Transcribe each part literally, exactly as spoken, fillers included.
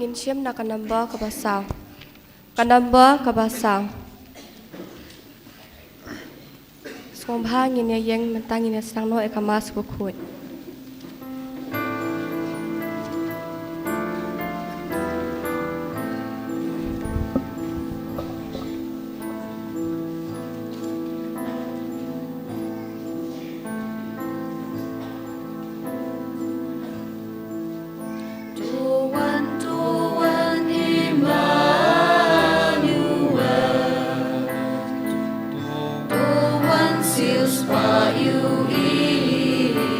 Ngin shim na ka number kaba saw. Ka number kaba saw. Sngewbha ngin ïa ïeng mynta, ngin ïa sdang noh ïa ka Mass bakhuid. To wan, to wan, Emmanuel. To wan, sil spah ïa u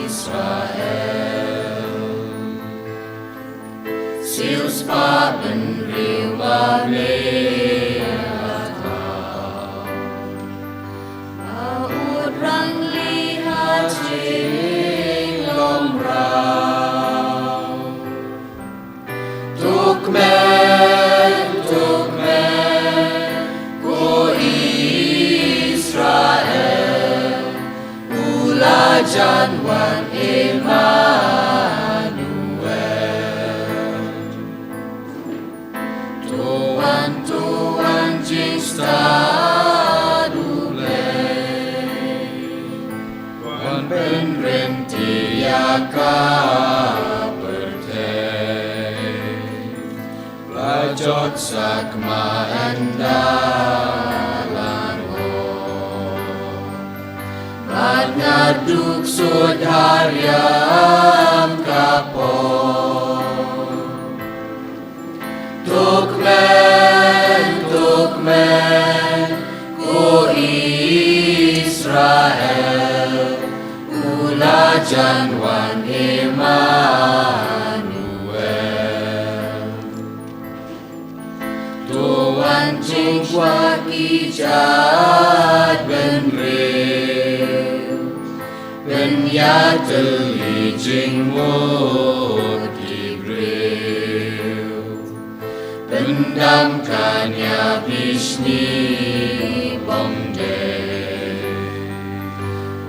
Israel. Sil spah bynriew ba me Ba ut rangli ha jinglong rau. To kmen, to kmen, ko Israel, u la jan wan Emmanuel. To wan, to wan jingstad U Blei. Wan pynryntih ïa ka pyrthei. La jot sakma ynda la ngor. Bad nga duk sut ha riam ka por. To kmen, to kmen, ko Israel, u la jan wan Emmanuel. To wan jingkwah ki jaid bynriew. Pynïatylli jingmut ki briew. Pyndam ka nia bishni bymdei.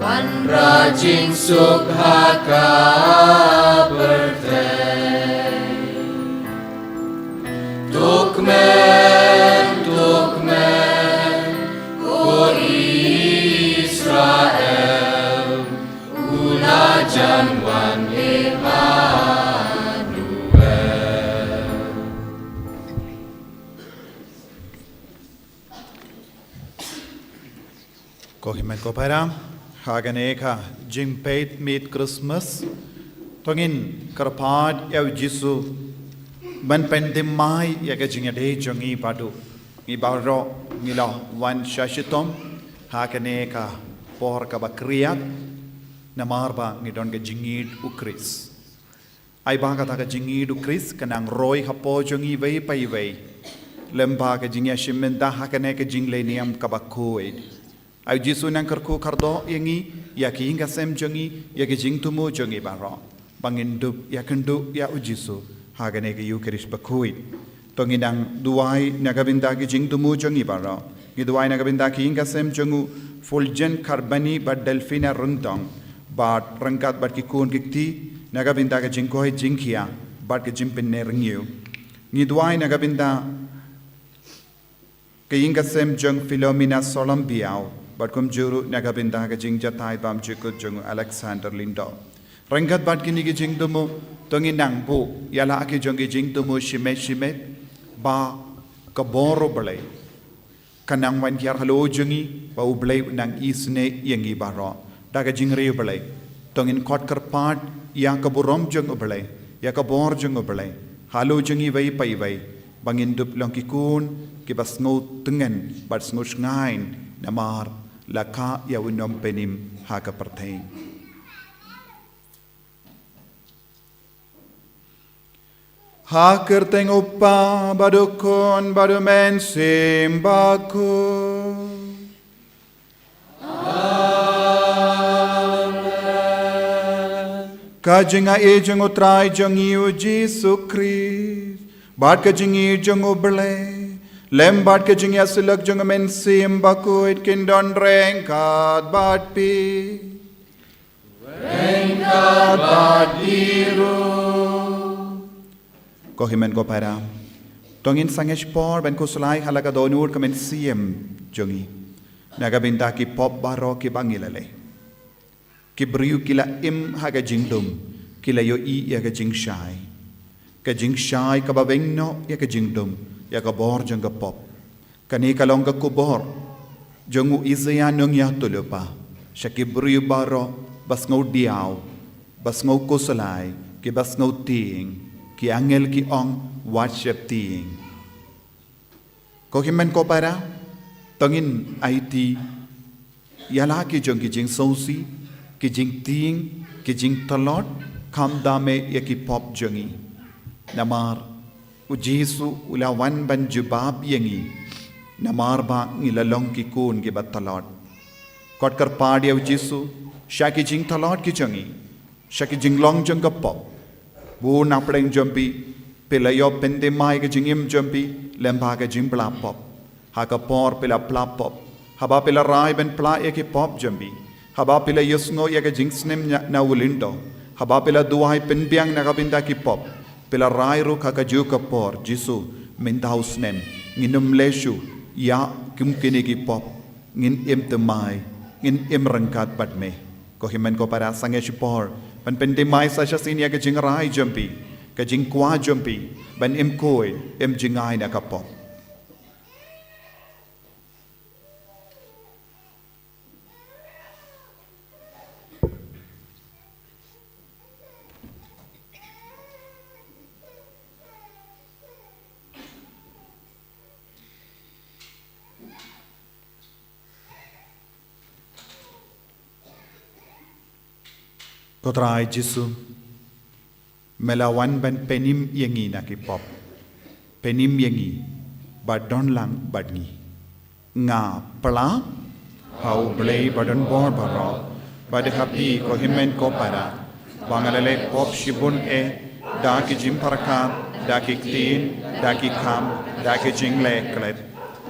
Wanrah jingsuk ha ka pyrthei. To kmen, to kmen, ko Israel, u la jan wan Emmanuel. Ko hynmen ko para, ha kane ka jingpeit miet Christmas, to ngin kyrpad ïa u Jisu ban pynthymmai ïa ka jingïadei jong ngi bad u. Ngi baroh ngi la wan sha shitom ha kane ka por kaba khriat, namar ba ngi don ka jingïeid u Khrist. Ai ba kata ka jingïeid u Khrist ka nang roi hapoh jong ngi iwei pa iwei. Lem bad ka jingïashim bynta ha kane ka jingleh niam kaba khuid. Ai u Jisu nang kyrkhu kyrdoh ïa ngi, ïa ki ïing ki sem jong ngi, ïa ki jingthmu jong ngi baroh. Ba ngin dup ïakynduh ïa u Jisu ha kane ka Ïukharist bakhuid. To ngin nang duwai na ka bynta ki jingthmu jong ngi baroh. Ngi duwai na ka bynta ki ïing ki sem jong u Fulgent Carbani bad Delfina Ryntong. Bad ryngkat bad ki khun ki kti na ka bynta ka jingkoit jingkhiah bad ka jingpynrngiew. Ngi duwai na ka bynta ka ïing ki sem jong Philomena Solomon Biau bad kumjuh ruh na ka bynta ka jingjatai bymjukut jong u Alexander Lyngdoh. Ryngkat bad kine ki jingthmu, to ngin nang buh ïa la ki jong ki jingthmu shimet shimet, ba ka bor U Blei ka nang wan hiar halor jong ngi, ba U Blei u nang isynei ïa ngi baroh da ka jingriewblei. To ngin khot kyrpad ïa ka burom jong U Blei, ïa ka bor jong U Blei halor jong ngi iwei pa iwei, ba ngin dup long ki khun kiba sngewtngen bad sngewshngaiñ namar la kah ïa U Nongpynim ha ka pyrthei. Ha ka kyrteng U Kpa bad U Khun bad U Mynsiem Bakhuid. Amen. Ka jingaiei jong U Trai jong ngi U Jisu Khrist bad ka jingïeid jong U Blei lem bad ka jingïasyllok jong U Mynsiem Bakhuid kin don ryngkat bad phi. Ryngkat bad phi ruh. Ko Hynmen ko para, to ngin sangeh por ban khuslai ha la ka dohnud ka mynsiem jong ngi na ka bynta ki pop baroh kiba ngi la leh. Ki briew ki la im ha ka jingdum, ki la ïohi ïa ka jingshai. Ka jingshai kaba weng noh ïa ka jingdum, ïa ka bor jong ka pop. Kane ka long ka khubor jong u Isaïah nongïathuhlypa sha ki briew baroh ba sngew diaw, ba sngew khuslai, kiba sngew tieng. Ki angel ki ong, wat sheptieng. Ko hynmen ko para, to ngin aiti ïa la ki jong ki jingsngewsih, ki jingtieng, ki jingtlot, khamtam eh ïa ki pop jong ngi. Namar u Jisu u la wan ban jubab ïa ngi, namar ba ngi la long ki khun kiba tlot. Kot kyrpad ïa u Jisu sha ki jingtlot ki jong ngi, sha ki jinglong jong ka pop. Bun na pdeng jong phi, phi la ïoh pynthymmai ka jingim jong phi lyngba ka jingpla pop. Ha ka por phi la pla pop, haba phi la rai ban pla ïa ki pop jong phi, haba phi la ïohsngew ïa ka jingsneng na, na u lyngdoh, haba phi la duwai pynbiang na ka bynta ki pop, phi la rai ruh ha kajuh ka por, Jisu, mynta u snem ngin ym leh shuh ïa kum kine ki pop. Ngin im thymmai, ngin im ryngkat bad me. Ko hynmen ko para, sangeh por ban pynthymmai sa shisien ïa ka jingrai jong phi, ka jingkwah jong phi ban im khuid, im jngai na ka pop. Ko Trai Jisu, me la wan ban pynim ïa ngi na ki pop. Pynim ïa ngi, bad don lang bad ngi. Nga pla ha U Blei ba don bor baroh, bad ha phi ko hynmen ko para, ba nga la leh pop shibun eh, da ki jingpyrkhat, da ki ktien, da ki kam, da ki jingleh klet,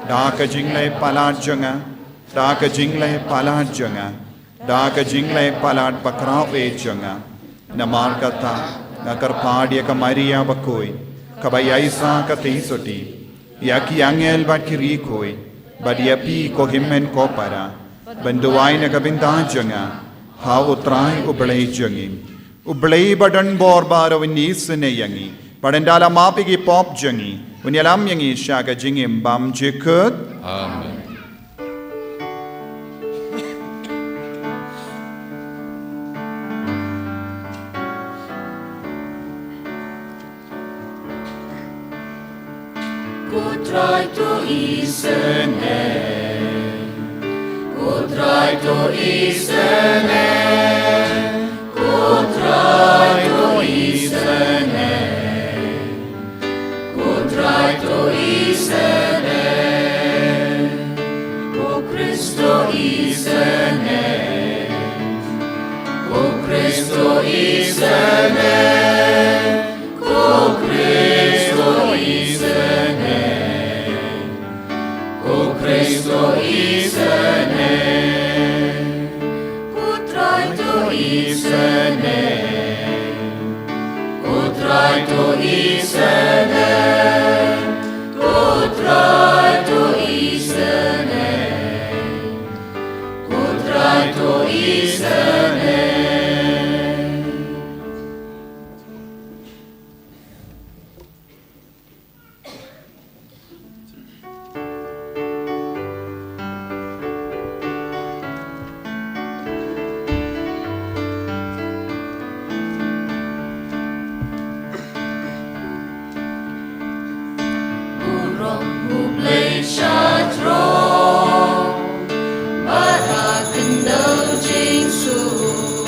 da ka jingleh palat jong nga, da ka jingleh palat jong nga, da ka jingleh palat bakhraw eh jong nga. Namar kata, nga kyrpad ïa ka Maria bakhuid, kaba ïaisah ka theisotti, ïa ki angel bad ki riewkhuid, bad ïa phi ko hynmen ko para, ban duwai na ka bynta jong nga ha U Trai U Blei jong ngi. U Blei ba don bor baroh un isynei ïa ngi, bad un da la map ïa ki pop jong ngi, un ïalam ïa ngi sha ka jingim bymjukut. Amen. Ko Trai to isynei. Ko Trai to isynei. Ko Trai to isynei. Ko Trai to isynei. Ko Khrist to isynei. Ko Khrist to isynei. Ko Khrist to isynei. Ko Khrist to isynei. Ko Trai to isynei. Ko Trai to isynei. Ko Trai to isynei. Ko Trai to isynei. Burom U Blei sha jrong, bad ha khyndew jingsuk,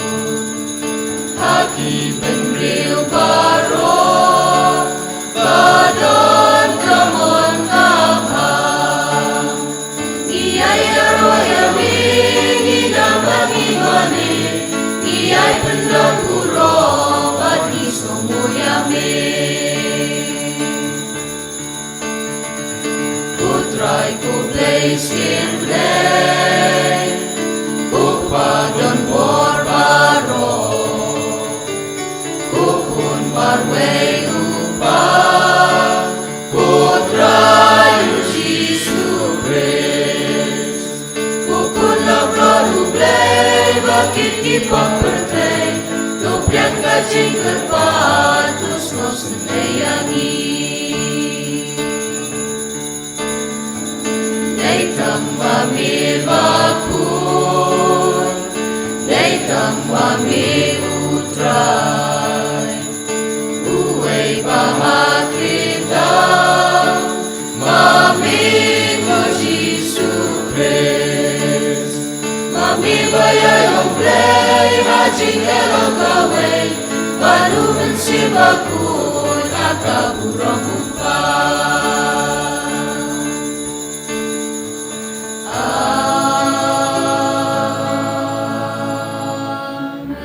ha ki bynriew baroh ba don ka mon ka bha. Ngi ïaroh ïa me, ngi dang bad ngi mane, ngi ïai pynlong burom bad ngi sngewnguh ïa me. Ko Trai ko Blei Syiem Blei, ko Kpa don bor baroh, ko Khun marwei U Kpa, Ba pyrthei, to pdiang ka jingkyrpad, to sngewsynei ïa ngi. Dei tang ma me ba khuid, dei tang ma me u Trai. Uwei ba ha khlieh tam, ma me ko Jisu Khrist. Ma me ba ïai long Blei ha jingïalang kawei bad u Mynsiem Bakhuid ha ka burom u Kpa. Amen.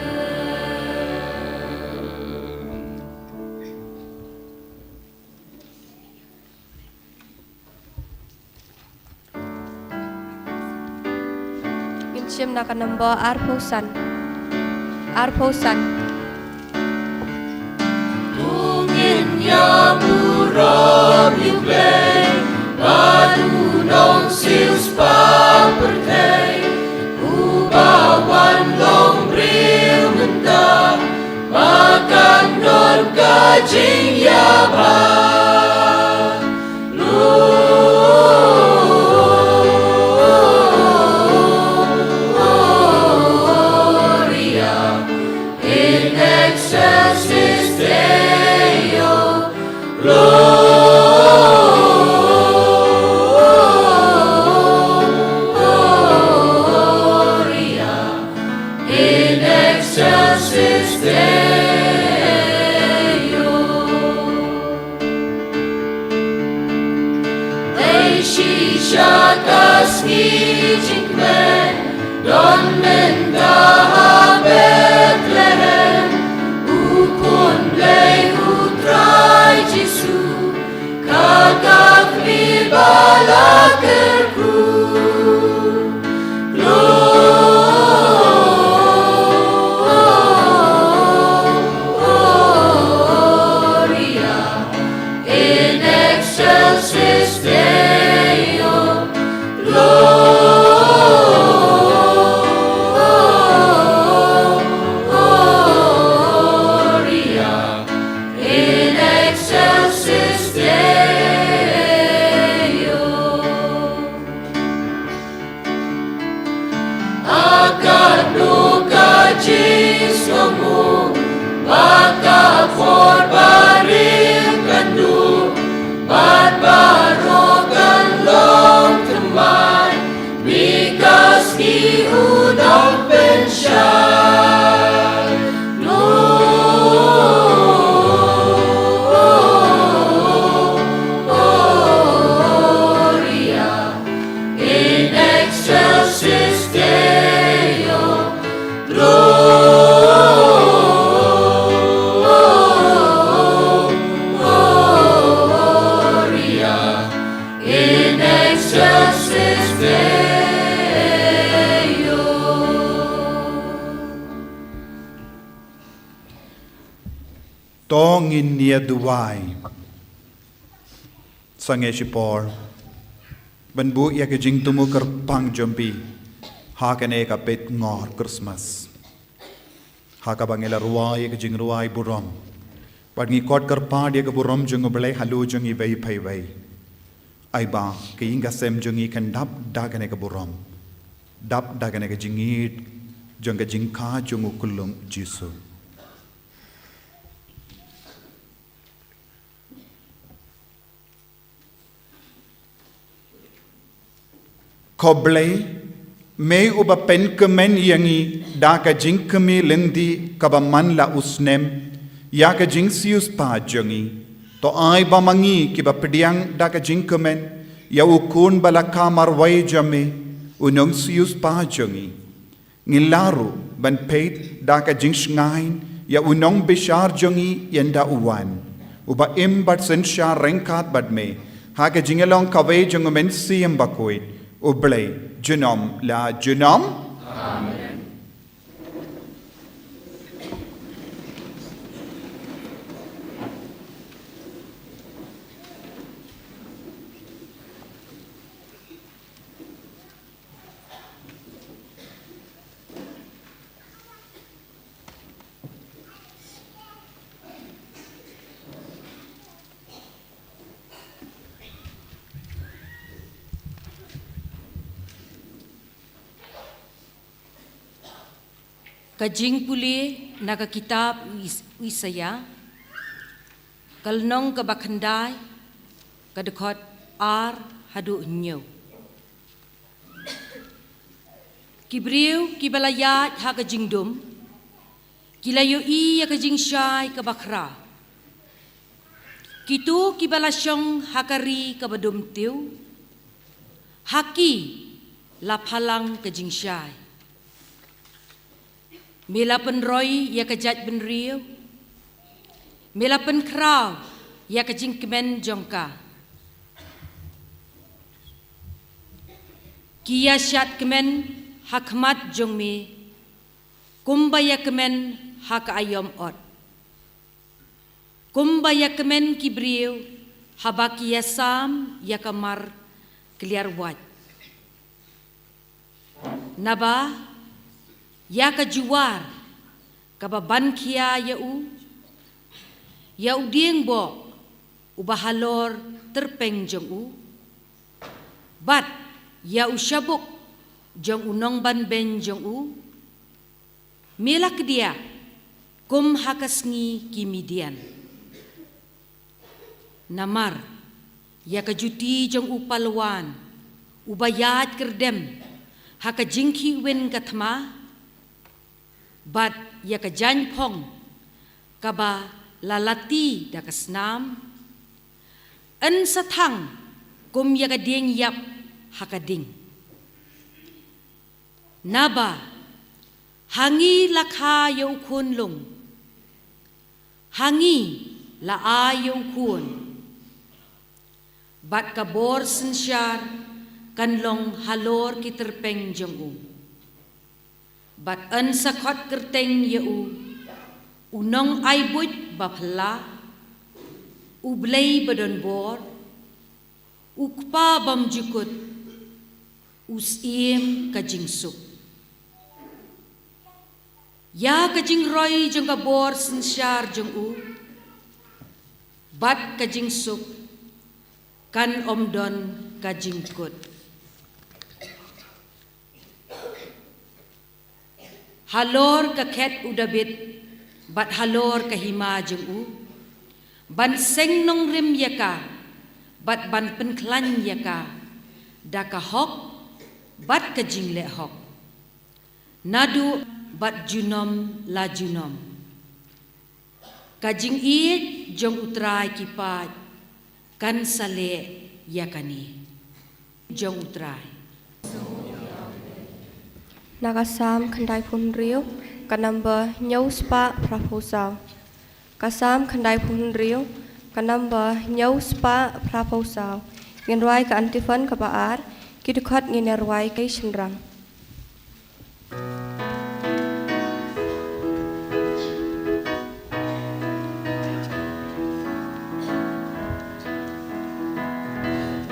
Ngin shim na ka nombor arphew san. Arphew san. To ngin ïa burom ïa U Blei bad u Nongsiewspah pyrthei, uba wan long briew mynta ba kan don ka jingïabha. Gloria in excelsis Deo. Gloria in excelsis Deo. Dei shisha ka sngi jingkmen, don mynta ha Bethlehem, u Khun Blei u Trai Jisu, ka khmih ba la kyrkhu. Gloria in excelsis Deo. Gloria in excelsis Deo. Ha kano ka jingsngewnguh ba ka por barim kan dur, bad baroh kan long thymmai, mih ka sngi u dang pynshai. Gloria in excelsis Deo. Gloria in excelsis Deo. To ngin ïa duwai. Sangeh shipor ban buh ïa ka jingthmu kyrpang jong phi ha kane ka peit ngor Christmas, ha kaba ngi la rwai ïa ka jingrwai burom, bad ngi khot kyrpad ïa ka burom jong U Blei halor jong ngi iwei pa iwei. Ai ba ka ïing ka sem jong ngi kan dap da kane ka burom, dap da kane ka jingïeit jong ka jingkha jong u Khunlung Jisu. Ko Blei, me uba pynkmen ïa ngi da ka jingkmie lynti kaba man la u snem ïa ka jingsiewspah jong ngi, to ai ba ma ngi kiba pdiang da ka jingkmen ïa u Khun ba la kha marwei jong me, u Nongsiewspah jong ngi, ngi lah ruh ban peit da ka jingshngaiñ ïa u Nongbishar jong ngi ynda u wan, uba im bad synshar ryngkat bad me ha ka jingïalong kawei jong u Mynsiem Bakhuid, U Blei junom la junom. Amen. Ka jingpule na ka kitab u Is-, u Isaïah, ka lynnong kaba khyndai, ka dkhot ar haduh hynñiew. Ki briew kiba la ïaid ha ka jingdum, ki la ïohi ïa ka jingshai kaba khraw. Kito kiba la shong ha ka ri kaba dum tiew, ha ki la phalang ka jingshai. Me la pynroi ïa ka jaitbynriew, me la pynkhraw ïa ka jingkmen jong ka. Ki ïa shad kmen ha khmat jong me, kumba ïa kmen ha ka aïom ot. Kumba ïa kmen ki briew haba ki ïa sam ïa ka mar kliar wait. Naba ïa ka juar kaba ban khia ïa u, ïa u dieng bok uba halor tyrpeng jong u, bad ïa u shabuk jong u nongbanbeiñ jong u, me la kdiah kum ha ka sngi ki Midian. Namar ïa ka juti jong u palwan uba ïaid kyrdem ha ka jingkhih win ka thma, bad ïa ka jaiñphong kaba la lati da ka snam, yn sa thang kum ïa ka dieng ïap ha ka ding. Naba ha ngi la kha ïa u khunlung, ha ngi la ai ïa u khun, bad ka bor synshar kan long halor ki tyrpeng jong u. Bad yn sa khot kyrteng ïa u, u nongai buit ba phylla, u Blei ba don bor, u Kpa bymjukut, u Syiem ka jingsuk. Ïa ka jingroi jong ka bor synshar jong u bad ka jingsuk kan ym don ka jingkut. Halor ka khet u Dabid bad halor ka hima jong u, ban seng nongrim ïa ka bad ban pynkhlaiñ ïa ka da ka hok bad ka jingleh hok, naduh bad junom la junom. Ka jingïeit jong U Trai ki paid kan sa leh ïa kane. Jong U Trai. Na ka Salm khyndaiphew hynriew, ka number hynñiew spah phraphew saw. Ka Salm khyndaiphew hynriew, ka number hynñiew spah phraphew saw. Ngin rwai ka antiphon kaba ar, ki dkhot ngin ïa rwai kei shynrang.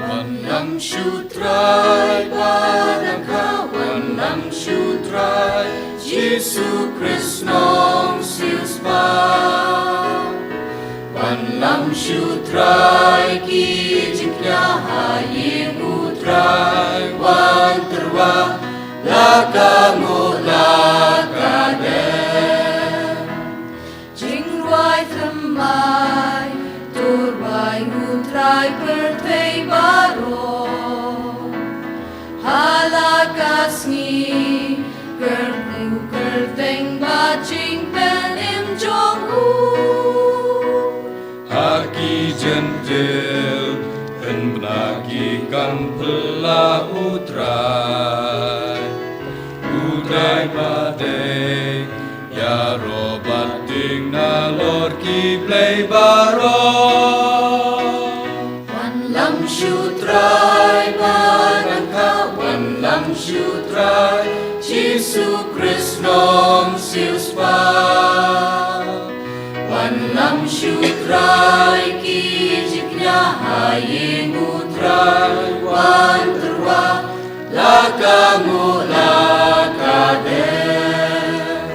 Wanlam sha U Trai, ba dang kha, wanlam sha U Trai, Jisu Khrist nong siewspah. Wanlam sha U Trai, ki jingkñia ha ïing U Trai, wan tyrwa, la ka nguh la ka dem. Jingrwai thymmai, to rwai U Trai pyrthei baroh. Ha la ka sngi, kyrkhu kyrteng bad jingpynim jong u. Ha ki Jentil, pynbna ki kam phylla U Trai. U Trai ba dei, ïaroh bad dieng nalor ki blei baroh. Wanlam sha U Trai, ba dang kha, wanlam sha U Trai, Jisu Khrist nong siewspah. Wanlam sha U Trai, ki jingkñia ha ïing U Trai, wan tyrwa, la ka nguh la ka dem.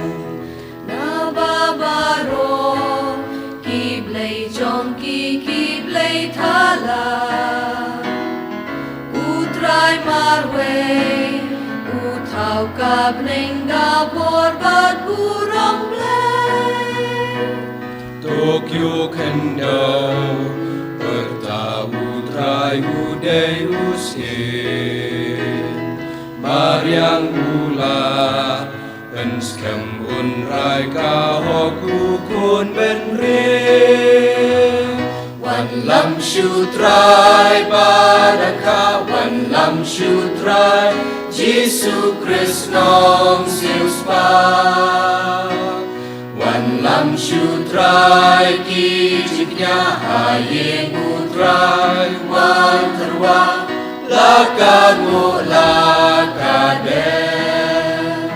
Naba baroh ki blei jong ki, ki blei thala. U Trai marwei, u thaw ka Bneng da bor bad burom Blei. To kiew khyndew, pyrta U Trai u dei u syiem. Mariang u la pynskhem un rai ka hok u khun bynriew. Wanlam sha U Trai ba dang kha, wanlam sha U Trai Jisu Khrist Nongsiewspah. Wanlam sha U Trai ki jingkñia ha ïing U Trai, wan tyrwa la ka nguh la ka dep.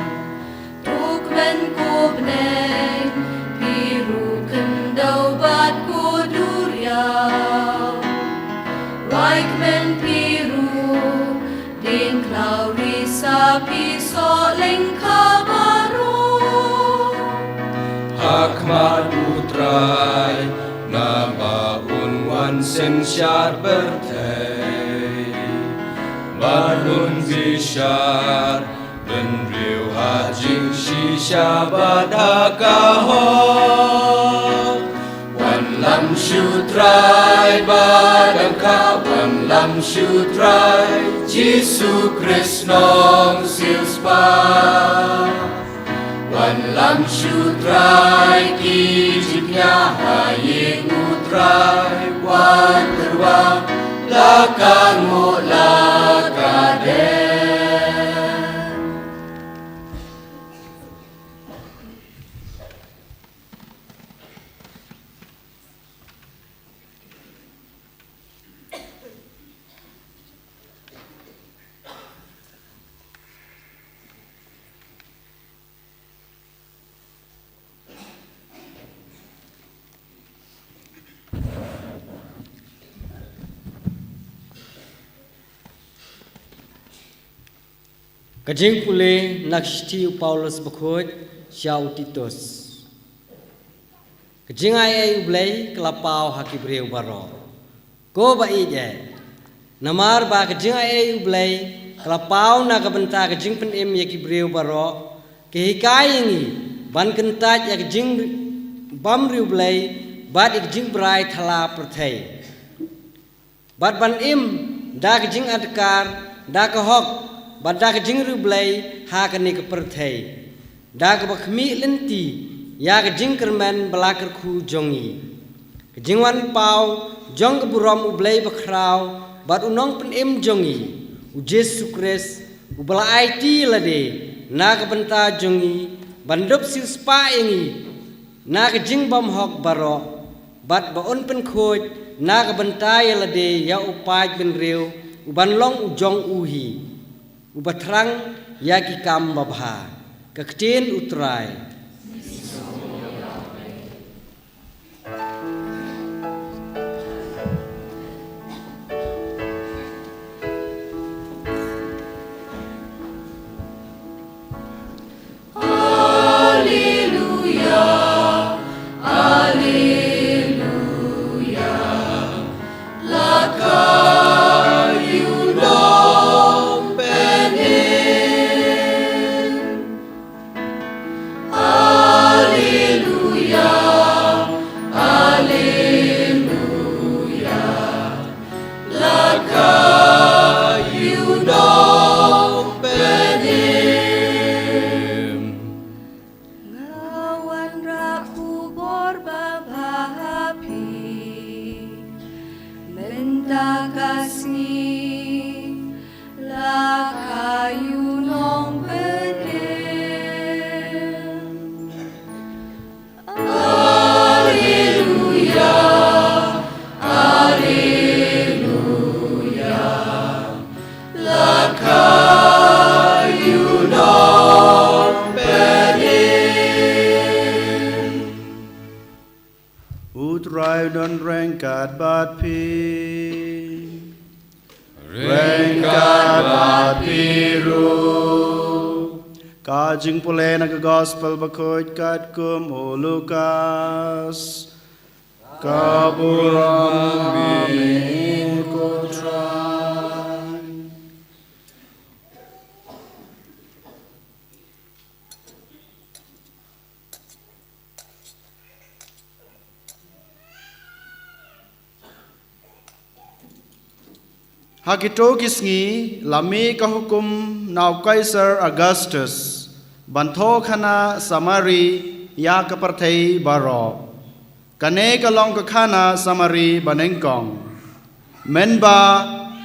To kmen ko bneng, phi ruh khyndew bad ko duriaw. Wai kmen phi ruh, dien khlaw risa phi soh lyngkha baroh. Ha khmat U Trai, naba un wan synshar pyrthei. Bad un bishar bynriew ha jingshisha bad ha ka hok. Wanlam sha U Trai ba dang kha, wanlam sha U Trai Jisu Khrist Nongsiewspah. Wanlam sha U Trai ki jingkñia ha ïing U Trai, wan tyrwa la ka nguh la ka dep. Ka jingpule na ka shithi u Paulus bakhuid sha u Titus. Ka jingai ei u Blei ka la paw ha ki briew baroh. Ko ba ïeit eh. Namar ba ka jingai ei u Blei ka la paw na ka bynta ka jingpynim ïa ki briew baroh, ka hikai ïa ngi ban kyntait ïa ka jingbymriewblei bad ïa ka jingbrai thala pyrthei. Bad ban im da ka jingadkar, da ka hok, bad da ka jingriewblei ha kane ka pyrthei, da kaba khmih lynti ïa ka jingkyrmen ba la kyrkhu jong ngi. Ka jingwan paw jong ka burom U Blei bakhraw bad U Nongpynim jong ngi, U Jisu Khrist, uba la aiti ïa lade na ka bynta jong ngi, ban dup siewspah ïa ngi na ka jingbymhok baroh, bad ba un pynkhuid na ka bynta ïa lade ïa u paid bynriew uban long u jong u hi, uba thrang ïa ki kam babha. Ka ktien U Trai. Alleluia, alleluia, la ka ïoh nongpynim. Alleluia, alleluia, la ka ïoh nongpynim. Nga wanrah khubor babha ha phi mynta ka sngi, la ka ïoh nongpynim. Alleluia, alleluia, la ka ïoh nongpynim. U Trai un don ryngkat bad phi. Ryngkat bad phi ruh. Ka jingpule na ka Gospel bakhuid katkum u Lukas. Ka burom ïa me ko Trai. Ha kito ki sngi la mih ka hukum na u Kaisar Augustus ban thoh khana samari ïa ka pyrthei baroh. Kane ka long ka khana samari banyngkong. Mynba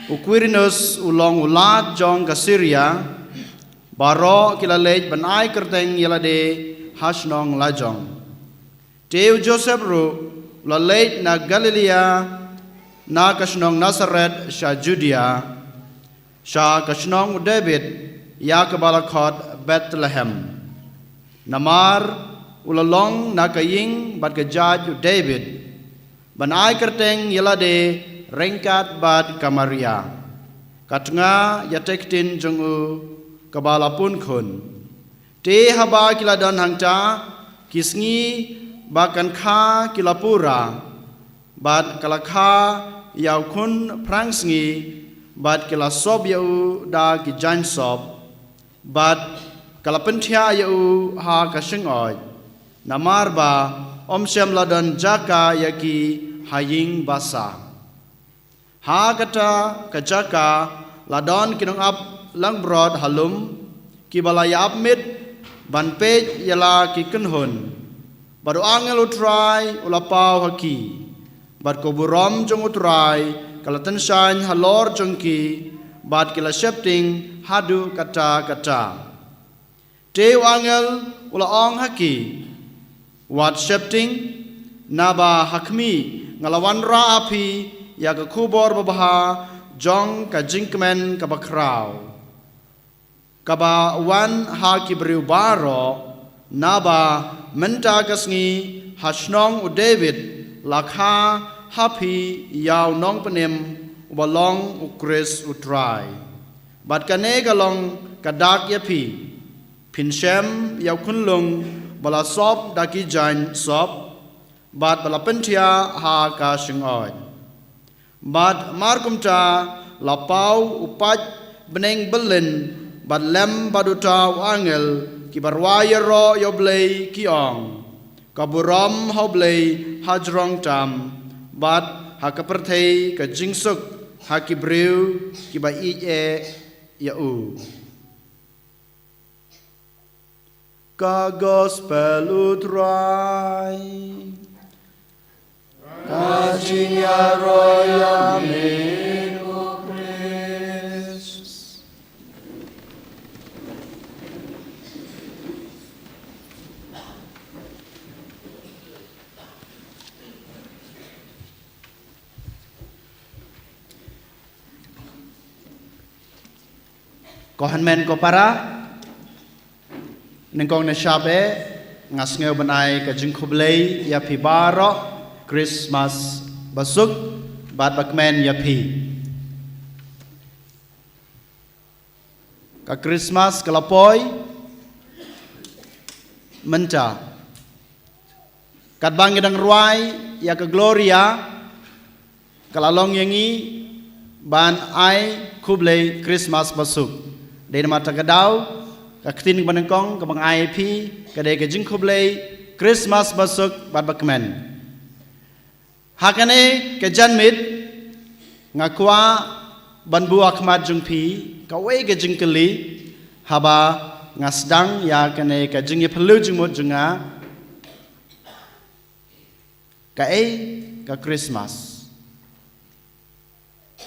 u Quirinus u long u lat jong ka Syria, baroh ki la leit ban ai kyrteng ïa lade ha shnong lajong. Te u Joseph ruh u la leit na Galilaïa, na ka shnong Nazareth sha Judea, sha ka shnong u David, ïa kaba la khot Bethlehem. Namar u la long na ka ïing bad ka jait u David, ban ai kyrteng ïa lade ryngkat bad ka Maria, ka tnga ïatei ktien jong u kaba la pun khun. Te haba ki la don hangta, ki sngi ba kan kha ki la pura, bad ka la kha ïa u khun phrang sngi, bad ki la sop ïa u da ki jaiñ sop, bad ka la pynthiah ïa u ha ka shyngod. Namar ba ym shym la don jaka ïa ki ha ïing basa. Ha kata ka jaka la don ki nongap langbrot ha lum, kiba la ïa-ap miet ban peit ïa la ki kynhun. Bad u angel u Trai u la paw ha ki, bad ka burom jong u Trai ka la tyngshaiñ halor jong ki, bad ki la sheptieng haduh katta katta. Te u angel u la ong ha ki, wat sheptieng, naba ha khmih nga la wanrah ha phi ïa ka khubor babha jong ka jingkmen kaba khraw, kaba wan ha ki briew baroh. Naba mynta ka sngi ha shnong u David la kha ha phi ïa u nongpynim uba long u Khrist u Trai. Bad kane ka long ka dak ïa phi, phin shem ïa u khunlung ba la sop da ki jaiñ sop, bad ba la pynthiah ha ka shyngod. Bad markumta la paw u paid bneng byllien, bad lem bad uta u angel, kiba rwai ïaroh ïa u Blei, ki ong, ka burom ha u Blei ha jrong tam, bad ha ka pyrthei ka jingsuk ha ki briew kiba ïeit eh ïa u. Ka Gospel u Trai. Ka jingïaroh ïa me ko Khrist. Ko hynmen ko para, nyngkong ne shap eh, nga sngew ban ai ka jingkhublei ïa phi baroh, Christmas basuk bad bakmen ïa phi. Ka Christmas ka la poi mynta. Katba ngi dang rwai ïa ka Gloria, ka la long ïa ngi ban ai khublei Christmas basuk. Dei namar kata ka daw, ka ktien kaba nyngkong kaba nga ai ïa phi ka dei ka jingkhublei Christmas basuk bad bakmen. Ha kane ka janmiet nga kwah ban buh ha khmat jong phi kawei ka jingkylli haba nga sdang ïa kane ka jingïaphylliew jingmut jong nga. Kaei ka Christmas?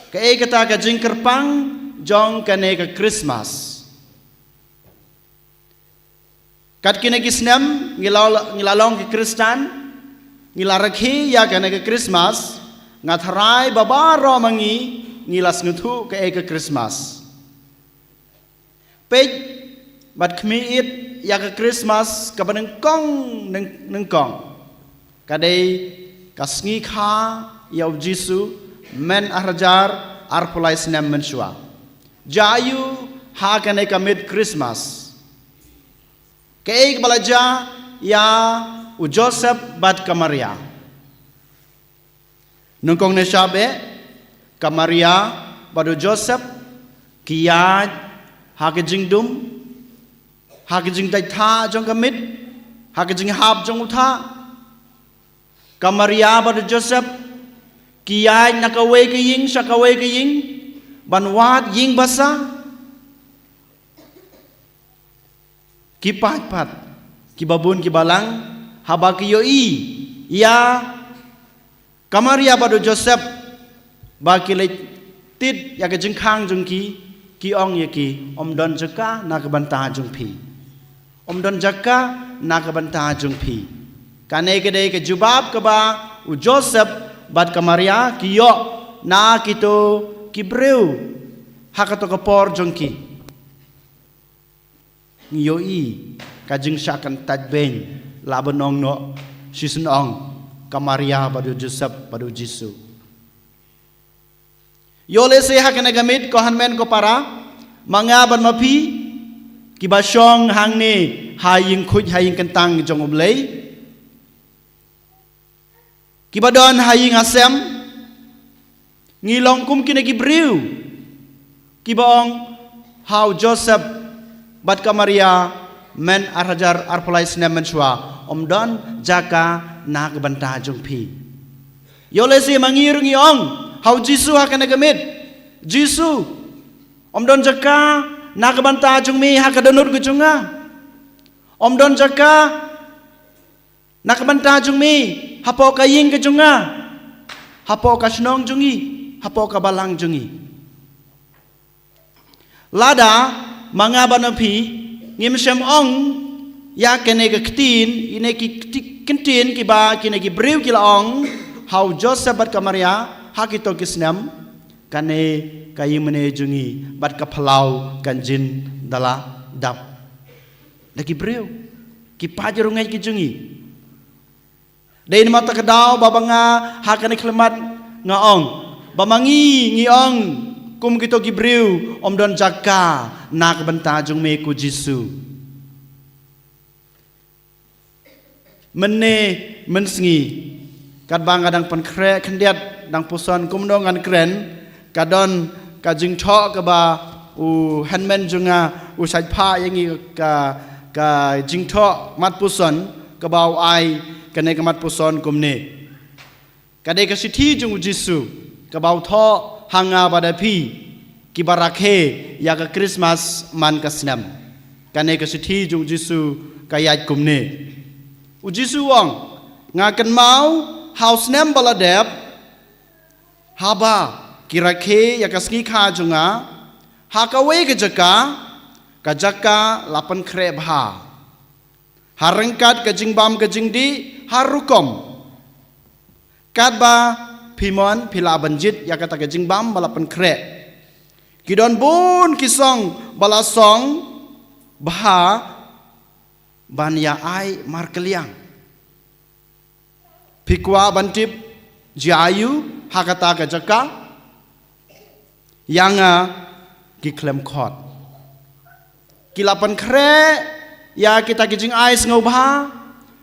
Kaei kata ka jingkyrpang jong kane ka Christmas? Kat kine ki snem ngi la, ngi la long ki Khristan, ngi la rakhe ïa kane ka Christmas, nga tharai ba baroh ma ngi ngi la sngewthuh kaei ka Christmas. Peit bad khmih ïa ka Christmas kaba nyngkong, nyng-, nyngkong. Ka dei ka sngi kha ïa u Jisu, mynta ar hajar arphew lai snem mynshuwa. Jia aïu ha kane ka miet Christmas? Kaei kaba la jia ïa u Joseph bad ka Maria? Nyngkong ne shap eh, ka Maria bad u Joseph ki ïaid ha ka jingdum, ha ka jingdait thah jong ka miet, ha ka jinghap jong u thah. Ka Maria bad u Joseph ki ïaid na kawei ka ïing sha kawei ka ïing, ban wad ïing basa, ki paid pat, ki babun ki balang, haba ki ïohi ïa ka Maria bad u Joseph ba ki leit tied ïa ka jingkhang jong ki, ki ong ïa ki, ym don jaka na ka bynta jong phi. Ym don jaka na ka bynta jong phi. Kane ka dei ka jubab kaba u Joseph bad ka Maria ki ïoh na kito ki briew ha kato ka por jong ki. Ngi ïohi ka jingshah kyntait beiñ, la ban ong noh shisien ong, ka Maria bad u Joseph bad u Jisu. Ïoh lehse ha kane ka miet, ko hynmen ko para, ma nga bad ma phi, kiba shong hangne ha ïing khuid ha ïing kyntang jong U Blei, kiba don ha ïing ha sem, ngi long kum kine ki briew kiba ong ha u Joseph bad ka Maria, men ar hajar arphew lai snem mynshuwa, ym don jaka na ka bynta jong phi. Ïoh lehse ma ngi ruh ngi ong ha u Jisu ha kane ka miet, Jisu, ym don jaka na ka bynta jong me ha ka dohnud ka jong nga. Ym don jaka na ka bynta jong me hapoh ka ïing ka jong nga, hapoh ka shnong jong ngi, hapoh ka balang jong ngi. Lada ma nga bad ma phi ngim shym ong ïa kane ka ktien, ïa kine ki kti-, ktien kiba kine ki briew ki la ong ha u Joseph bad ka Maria ha kito ki snem, kane ka ïingmane jong ngi bad ka phyllaw kan jin da la dap. Da ki briew, ki paid rungeit ki jong ngi. Dei namar kata ka daw ba, ba nga ha kane ka khyllipmat nga ong ba ma ngi ngi ong kum kito ki briew, ym don jaka na ka bynta jong me ko Jisu. Mynne mynsngi, katba nga dang pynkhreh khyndiat, dang puson kumno ngan kren, ka don ka jingthoh kaba u hynmen jong nga u shait phah ïa ngi, ka, ka jingthoh mat puson kaba u ai kane ka mat puson kumne. Ka dei ka shithi jong u Jisu kaba u thoh ha nga bad ha phi kiba rakhe ïa ka Krismas man ka snem. Kane ka shithi jong u Jisu ka ïaid kumne. U Jisu u ong, nga kynmaw ha u snem ba la dep, haba ki rakhe ïa ka sngi kha jong nga ha kawei ka jaka, ka jaka la pynkhreh bha ha ryngkat ka jingbam ka jingdih har rukom. Katba phi mon phi lah ban jied ïa kata ka jingbam ba la pynkhreh, ki don bun ki song ba la song bha ban ïa ai markylliang. Phi kwah ban tip jia aiu ha kata ka jaka? Ïa nga ki khlem khot. Ki la pynkhreh ïa kita ki jingai sngewbha,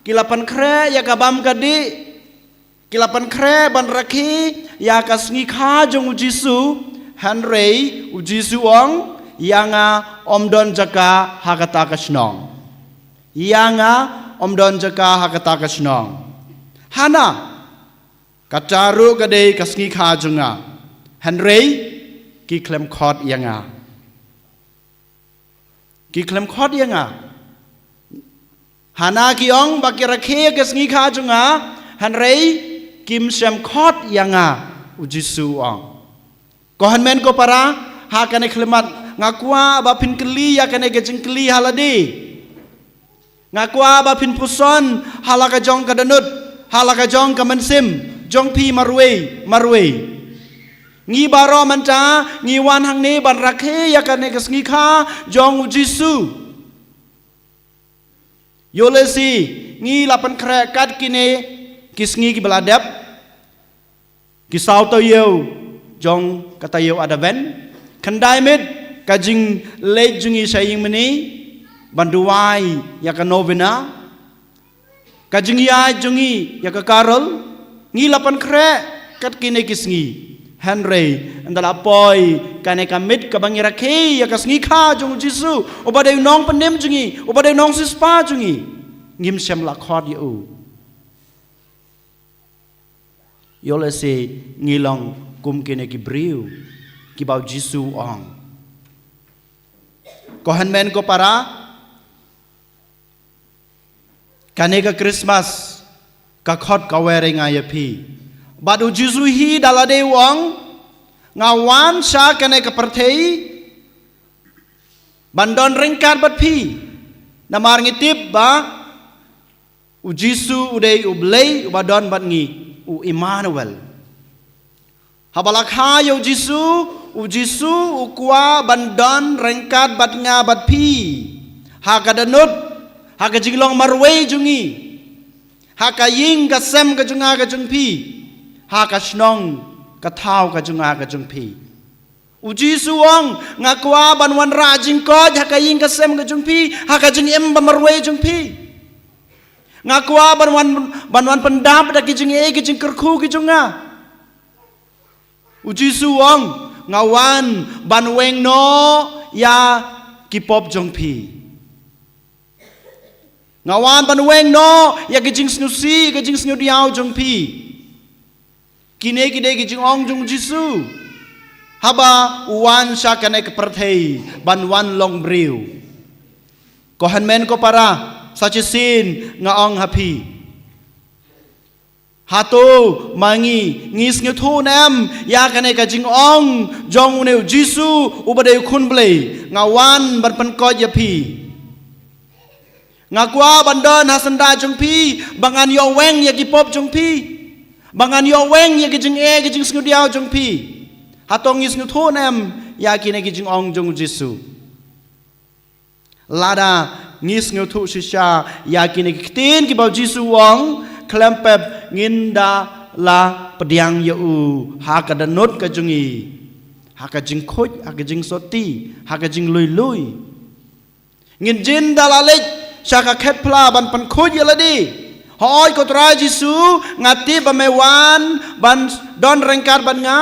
ki la pynkhreh ïa ka bam ka dih, ki la pynkhreh ban rakhe ïa ka sngi kha jong u Jisu, hynrei u Jisu u ong, ïa nga ym don jaka ha kata ka shnong. Ïa nga ym don jaka ha kata ka shnong. Hana, kata ruh ka dei ka sngi kha jong nga, hynrei ki khlem khot ïa nga. Ki khlem khot ïa nga. Hana ki ong ba ki rakhe ka sngi kha jong nga, hynrei kim shym khot ïa nga, u Jisu u ong. Ko hynmen ko para, ha kane ka khyllipmat nga kwah ba phin kylli ïa kane ka jingkylli ha lade. Nga kwah ba phin puson ha la ka jong ka dohnud, ha la ka jong ka mynsiem jong phi marwei marwei. Ngi baroh mynta ngi wan hangne ban rakhe ïa kane ka sngi kha jong u Jisu. Ïoh lehse ngi la pynkhreh kat kine ki sngi kiba la dep, ki saw taïew jong ka taïew Advent. Khyndai miet ka jingleit jong ngi sha ïingmane ban duwai ïa ka novena, ka jingïaid jong ngi ïa ka carol. Ngi la pynkhreh kat kine ki sngi, hynrei ynda la poi kane ka miet kaba ngi rakhe ïa ka sngi kha jong u Jisu, uba dei u nongpynim jong ngi, uba dei u nongsiewspah jong ngi, ngim shym la khot ïa u. Ïoh lehse ngi long kum kine ki briew. kiba u Jisu u ong. Ko hynmen ko para, kane ka Christmas, ka khot ka wer ïa nga ïa phi. Bad u Jisu hi da lade u ong, nga wan sha kane ka pyrthei, ban don ryngkat bad phi. Namar ngi tip ba, u Jisu u dei u Blei, uba don bad ngi, u Immanuel. Haba la kha ïa u Jisu, u Jisu u kwah ban don ryngkat bad nga bad phi. Ha ka dohnud, ha ka jinglong marwei jong ngi. Ha ka ïing ka sem ka jong nga ka jong phi. Ha ka shnong ka thaw ka jong nga ka jong phi. U Jisu u ong, nga kwah ban wanrah jingkoit, ha ka ïing ka sem ka jong phi, ha ka jingim ba marwei jong phi. Nga kwah ban wan, ban wan pyndap da ki jingeh, ki jingkyrkhu ki jong nga. U Jisu u ong, nga wan ban weng noh ïa ki pop jong phi. Nga wan ban weng noh ïa ki jingsngewsih, ki jingsngewdiaw jong phi. Kine ki dei ki jingong jong u Jisu. Haba u wan sha kane ka pyrthei, ban wan long briew. Ko hynmen ko para, sa shisien nga ong ha phi. Hato ma ngi, ngi sngewthuh ne em ïa kane ka jingong jong une u Jisu uba dei u Khun Blei, nga wan ban pynkoit ïa phi. Nga kwah ban don ha syndah jong phi, ba ngan ïoh weng ïa ki pop jong phi. Ba ngan ïoh weng ïa ki jingeh, ki jingsngewdiaw jong phi. Hato ngi sngewthuh ne em ïa kine ki jingong jong u Jisu. Lada ngi sngewthuh shisha ïa kine ki ktien kiba u Jisu u ong, khlem pep ngin da la pdiang ïa u ha ka dohnud ka jong ngi, ha ka jingkhuid, ha ka jingsotti, ha ka jinglui lui. Ngin jin da la leit sha ka khet phla ban pynkhuid ïa lade. Hooid ko Trai Jisu, nga tip ba me wan ban don ryngkat bad nga.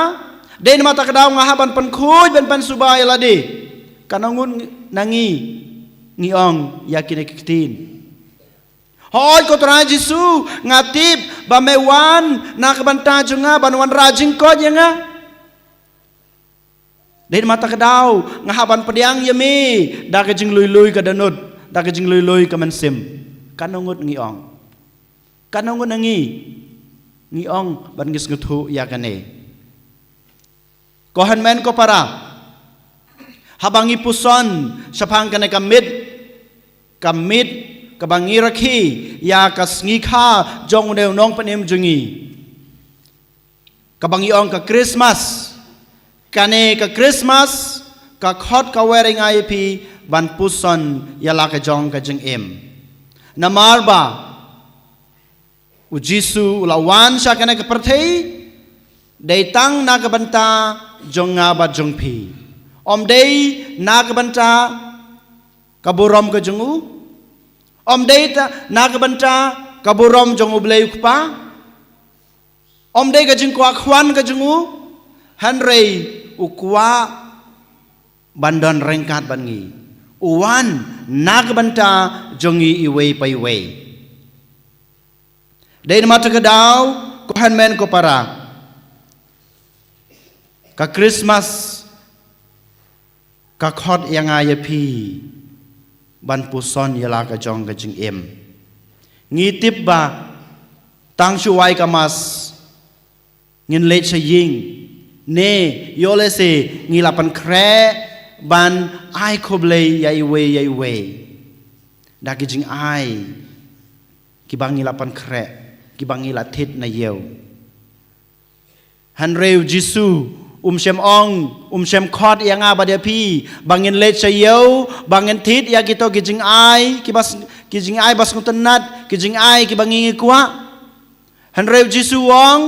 Dei namar kata ka daw nga hap ban pynkhuid, ban pynsuba ïa lade. Katno ngut na ngi ngi ong ïa kine ki ktien. Hooid ko Trai Jisu, nga tip ba me wan na ka bynta jong nga ban wanrah jingkoit ïa nga. Dei namar kata ka daw nga hap ban pdiang ïa me da ka jinglui lui ka dohnud, da ka jinglui lui ka mynsiem. Katno ngut ngi ong. Katno ngut na ngi ngi ong ban ngi sngewthuh ïa kane. Ko hynmen ko para, haba ngi puson shaphang kane ka miet, ka miet kaba ngi rakhe ïa ka sngi kha jong une u nongpynim jong ngi, kaba ngi ong ka Christmas. Kane ka Christmas ka khot ka wer ïa nga ïa phi ban puson ïa la ka jong ka jingim. Namar ba u Jisu u la wan sha kane ka pyrthei, dei tang na ka bynta jong nga bad jong phi. Ym dei na ka bynta ka burom ka jong u. Ym dei ta, na ka bynta ka burom jong U Blei U Kpa. Ym dei ka jingkwah khwan ka jong u, hynrei u kwah ban don ryngkat bad ngi. U wan na ka bynta jong ngi iwei pa iwei. Dei namar kata ka daw, ko hynmen ko para, ka Christmas ka khot ïa nga ïa phi ban puson ïa la ka jong ka jingim. Ngi tip ba tang shu wai ka Mass ngin leit sha ïing, ne ïoh lehse ngi la pynkhreh ban ai khublei ïa iwei ïa iwei da ki jingai kiba ngi la pynkhreh, kiba ngi la thied na ïew. Hynrei u Jisu um shym ong, um shym khot ïa nga bad ïa phi ba ngin leit sha ïew, ba ngin thied ïa kito ki jingai kiba s-, ki jingai ba sngewtynnat, ki jingai kiba ngi ngi kwah. Hynrei u Jisu u ong,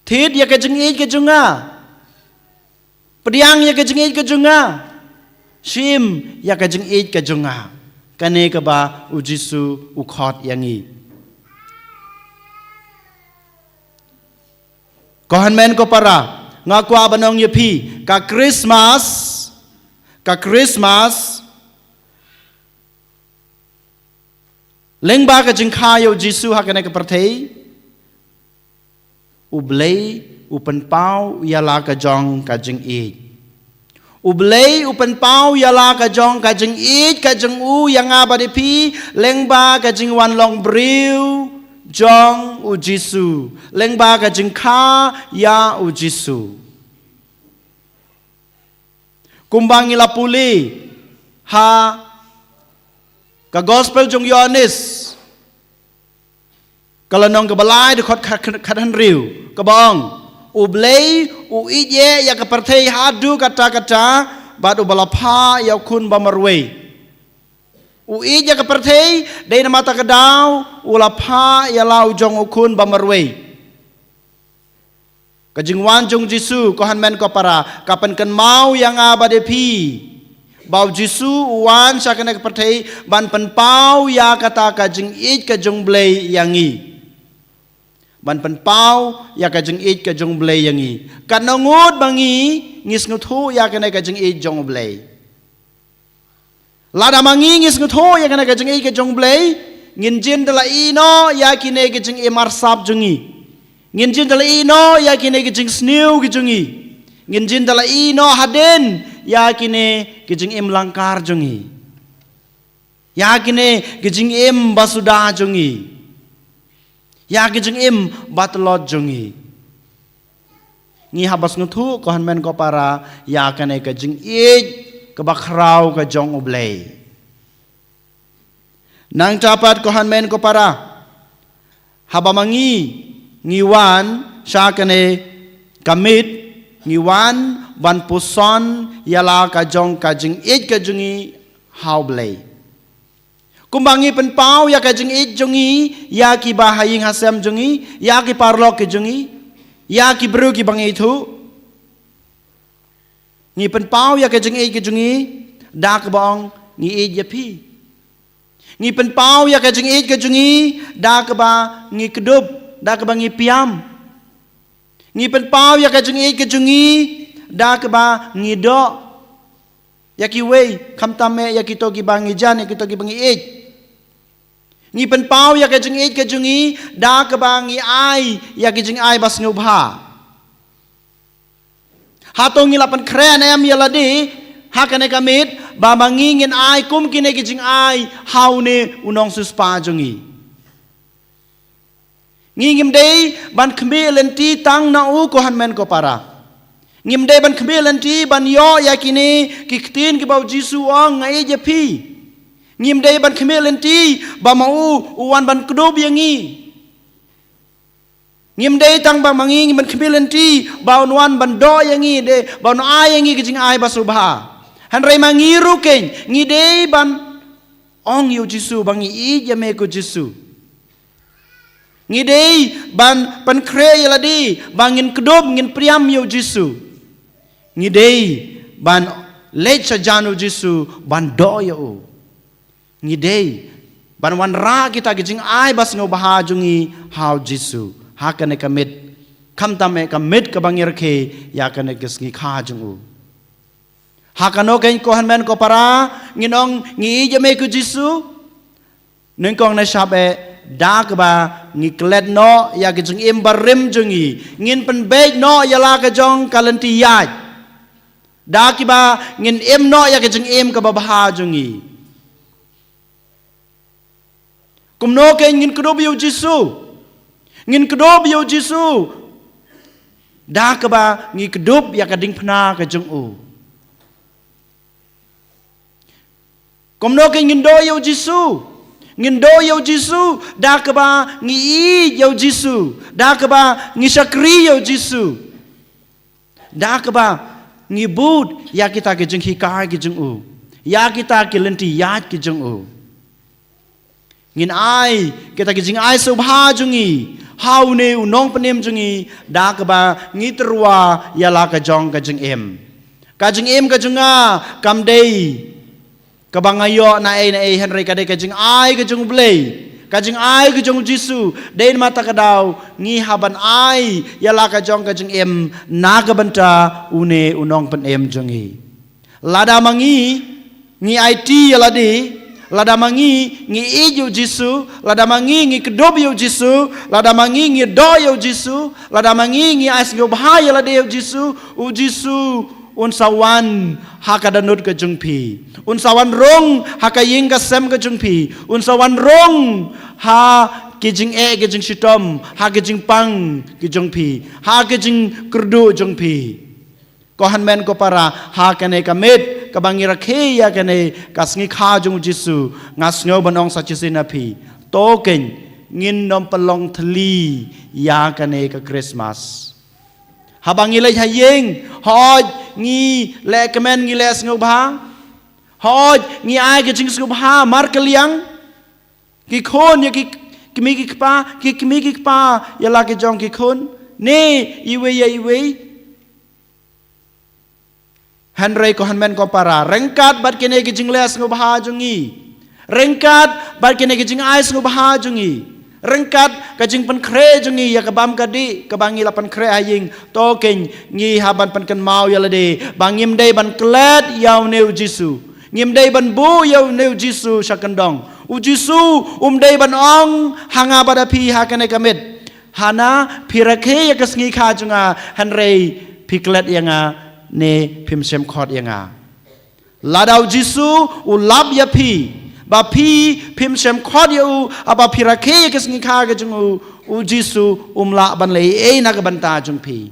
thied ïa ka jingïeit ka jong nga. Pdiang ïa ka jingïeit ka jong nga. Shim ïa ka jingïeit ka jong nga. Kane kaba u Jisu u khot ïa ngi. Ko hynmen ko para, nga kwah ban ong ïa phi, ka Christmas, ka Christmas, lyngba ka jingkha ïa u Jisu ha kane ka pyrthei, U Blei U pynpaw ïa la ka jong ka jingïeit. U Blei u pynpaw ïa la ka jong ka jingïeit ka jong u ïa nga bad ïa phi, lyngba ka jingwan long briew jong u Jisu, lyngba ka jingkha ïa u Jisu. Kumba ngi la pule ha ka Gospel jong Ïoannis, ka lynnong kaba lai, dkhot khat, khat, khathynriew, kaba ong, U Blei u ïeit ïa ka pyrthei haduh katta katta, bad uba la phah ïa u khun ba marwei. U ïeit ïa ka pyrthei, dei namar kata ka daw u la phah ïa la u jong u khun ba marwei. Ka jingwan jong u Jisu, ko hynmen ko para, ka pynkynmaw ïa nga bad ïa phi ba u Jisu u wan sha kane ka pyrthei ban pynpaw ïa kata ka jingïeit ka jong u Blei ïa ngi. Ban pynpaw ïa ka jingïeit ka jong u Blei ïa ngi. Katno ngut ba ngi, ngi sngewthuh ïa kane ka jingïeit jong u Blei. Lada ma ngi ngi sngewthuh ïa kane ka jingïeit ka jong u Blei, ngin jin da la ïehnoh ïa kine ki jingim arsap jong ngi. Ngin jin da la ïehnoh ïa kine ki jingsniew ki jong ngi. Ngin jin da la ïehnoh hadien ïa kine ki jingim langkar jong ngi. Ïa kine ki jingim ba suda jong ngi. Ïa ki jingim ba tlot jong ngi. Ngi hap ban sngewthuh, ko hynmen ko para, ïa kane ka jingïeit kaba khraw ka jong u Blei. Nangta pat, ko hynmen ko para, haba ma ngi ngi wan sha kane ka miet, ngi wan ban puson ïa la ka jong ka jingïeit ka jong ngi ha u Blei. Kumba ngi pynpaw ïa ka jingïeit jong ngi ïa kiba ha ïing ha sem jong ngi, ïa ki paralok ki jong ngi, ïa ki briew kiba ngi ïathuh. Ngi pynpaw ïa ka jingïeit ka jong ngi da kaba ong ngi ïeit ïa phi. Ngi pynpaw ïa ka jingïeit ka jong ngi da kaba ngi kdup, da kaba ngi pyrshang. Ngi pynpaw ïa ka jingïeit ka jong ngi da kaba ngi doh ïa kiwei, khamtam eh ïa kito kiba ngi jan, ïa kito kiba ngi ïeit. Ngi pynpaw ïa ka jingïeit ka jong ngi da kaba ngi ai ïa ki jingai ba sngewbha. Hato ngi la pynkhreh ne em ïa lade ha kane ka miet, ba ma ngi ngin ai kum kine ki jingai ha une u nongsiewspah jong ngi? Ngi ngim dei ban khmih lynti tang na u, ko hynmen ko para. Ngim dei ban khmih lynti ban ïoh ïa kine ki ktien kiba u Jisu u ong, nga ïeit ïa phi. Ngim dei ban khmih lynti ba ma u u wan ban kdup ïa ngi. Ngim dei tang ba ma ngi ngim ban khmih lynti ba un wan ban doh ïa ngi, dei ba un ai ïa ngi ki jingai ba sngewbha. Hynrei ma ngi ruh keiñ ngi dei ban ong ïa u Jisu ba ngi ïeit ïa me, ko Jisu. Ngi dei ban pynkhreh ïa lade ba ngin kdup, ngin pyrshang ïa u Jisu. Ngi dei ban leit sha jan u Jisu ban doh ïa u. Ngi dei ban wanrah kita ki jingai ba sngewbha jong ngi ha u Jisu ha kane ka miet, khamtam eh ka miet kaba ngi rakhe ïa kane ka sngi kha jong u. Ha kano keiñ, ko hynmen ko para, ngin ong ngi ïeit ïa me, ko Jisu? Nyngkong, ngin shah beh da kaba ngi klet noh ïa ki jingim barim jong ngi. Ngin pynbeit noh ïa la ka jong ka lynti ïaid da kiba ngin im noh ïa ki jingim kaba bha jong ngi. Kumno keiñ, ngin kdup ïa u Jisu? Ngin kdup ïa u Jisu da kaba ngi kdup ïa ka diengphna ka jong u. Kumno keiñ, ngin doh ïa u Jisu? Ngin doh ïa u Jisu da kaba ngi ïeit ïa u Jisu, da kaba ngi shakri ïa u Jisu, da kaba ngi bud ïa kita ki jinghikai ki jong u, ïa kita ki lynti ïaid ki jong u. Ngin ai kita ki jingai sngewbha jong ngi ha une u nongpynim jong ngi da kaba ngi tyrwa ïa la ka jong ka jingim. Ka jingim ka jong nga kam dei kaba nga ïoh naei naei, hynrei ka dei ka jingai ka jong u Blei, ka jingai ka jong u Jisu. Dei namar kata ka daw ngi hap ban ai ïa la ka jong ka jingim na ka bynta une u nongpynim jong ngi. Lada ma ngi ngi aiti ïa lade Lada ma ngi ngi ïeit ïa u Jisu, lada ma ngi ngi kdup ïa u Jisu, lada ma ngi ngi doh ïa u Jisu, lada ma ngi ngi ai sngewbha ïa lade ïa u Jisu, u Jisu un sa wan ha ka dohnud ka jong phi. Un sa wan rung ha ka ïing ka sem ka jong phi. Un sa wan rung ha ki jingeh ki jingshitom, ha ki jingpang ki jong phi, ha ki jingkyrduh jong phi. Ko hynmen ko para, ha kane ka miet kaba ngi rakhe ïa kane ka sngi kha jong u Jisu, nga sngew ban ong sa shisien na phi, to kein ngin nym pynlong thylli ïa kane ka Christmas. Haba ngi leit ha ïing, hooid ngi leh kmen, ngi leh sngewbha, hooid ngi ai ka jingsngewbha markylliang, ki khun ïa ki kmie ki kpa, ki kmie ki kpa ïa la ki jong ki khun, ne iwei ïa iwei. Hynrei ko hynmen ko para, ryngkat bad kine ki jingleh sngewbha jong ngi, ryngkat bad kine ki jingai sngewbha jong ngi, ryngkat ka jingpynkhreh jong ngi ïa ka bam ka dih kaba ngi la pynkhreh ha ïing, to kein ngi hap ban pynkynmaw ïa lade ba ngim dei ban klet ïa une u Jisu. Ngim dei ban buh ïa une u Jisu sha kyndong. U Jisu um dei ban ong ha nga bad ha phi ha kane ka miet, hana phi rakhe ïa ka sngi kha jong nga, hynrei phi klet ïa nga ne phim shym khot ïa nga. Lada u Jisu u lap ïa phi ba phi phim shym khot ïa u haba phi rakhe ïa ka sngi kha ka jong u, u Jisu um lah ban leh ei ei na ka bynta jong phi.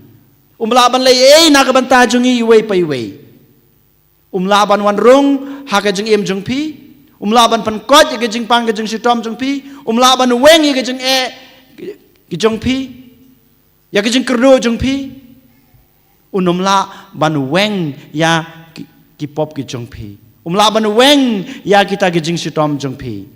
Um lah ban leh ei ei na ka bynta jong ngi iwei pa iwei. Um lah ban wan rung ha ka jingim jong phi. Um lah ban pynkoit ïa ka jingpang ka jingshitom jong phi. Um lah ban weng ïa ka jingeh ki jong phi, ïa ka jingkyrduh jong phi. Un nym lah ban weng ïa ki, ki pop ki jong phi. Um lah ban weng ïa kita ki jingshitom jong phi.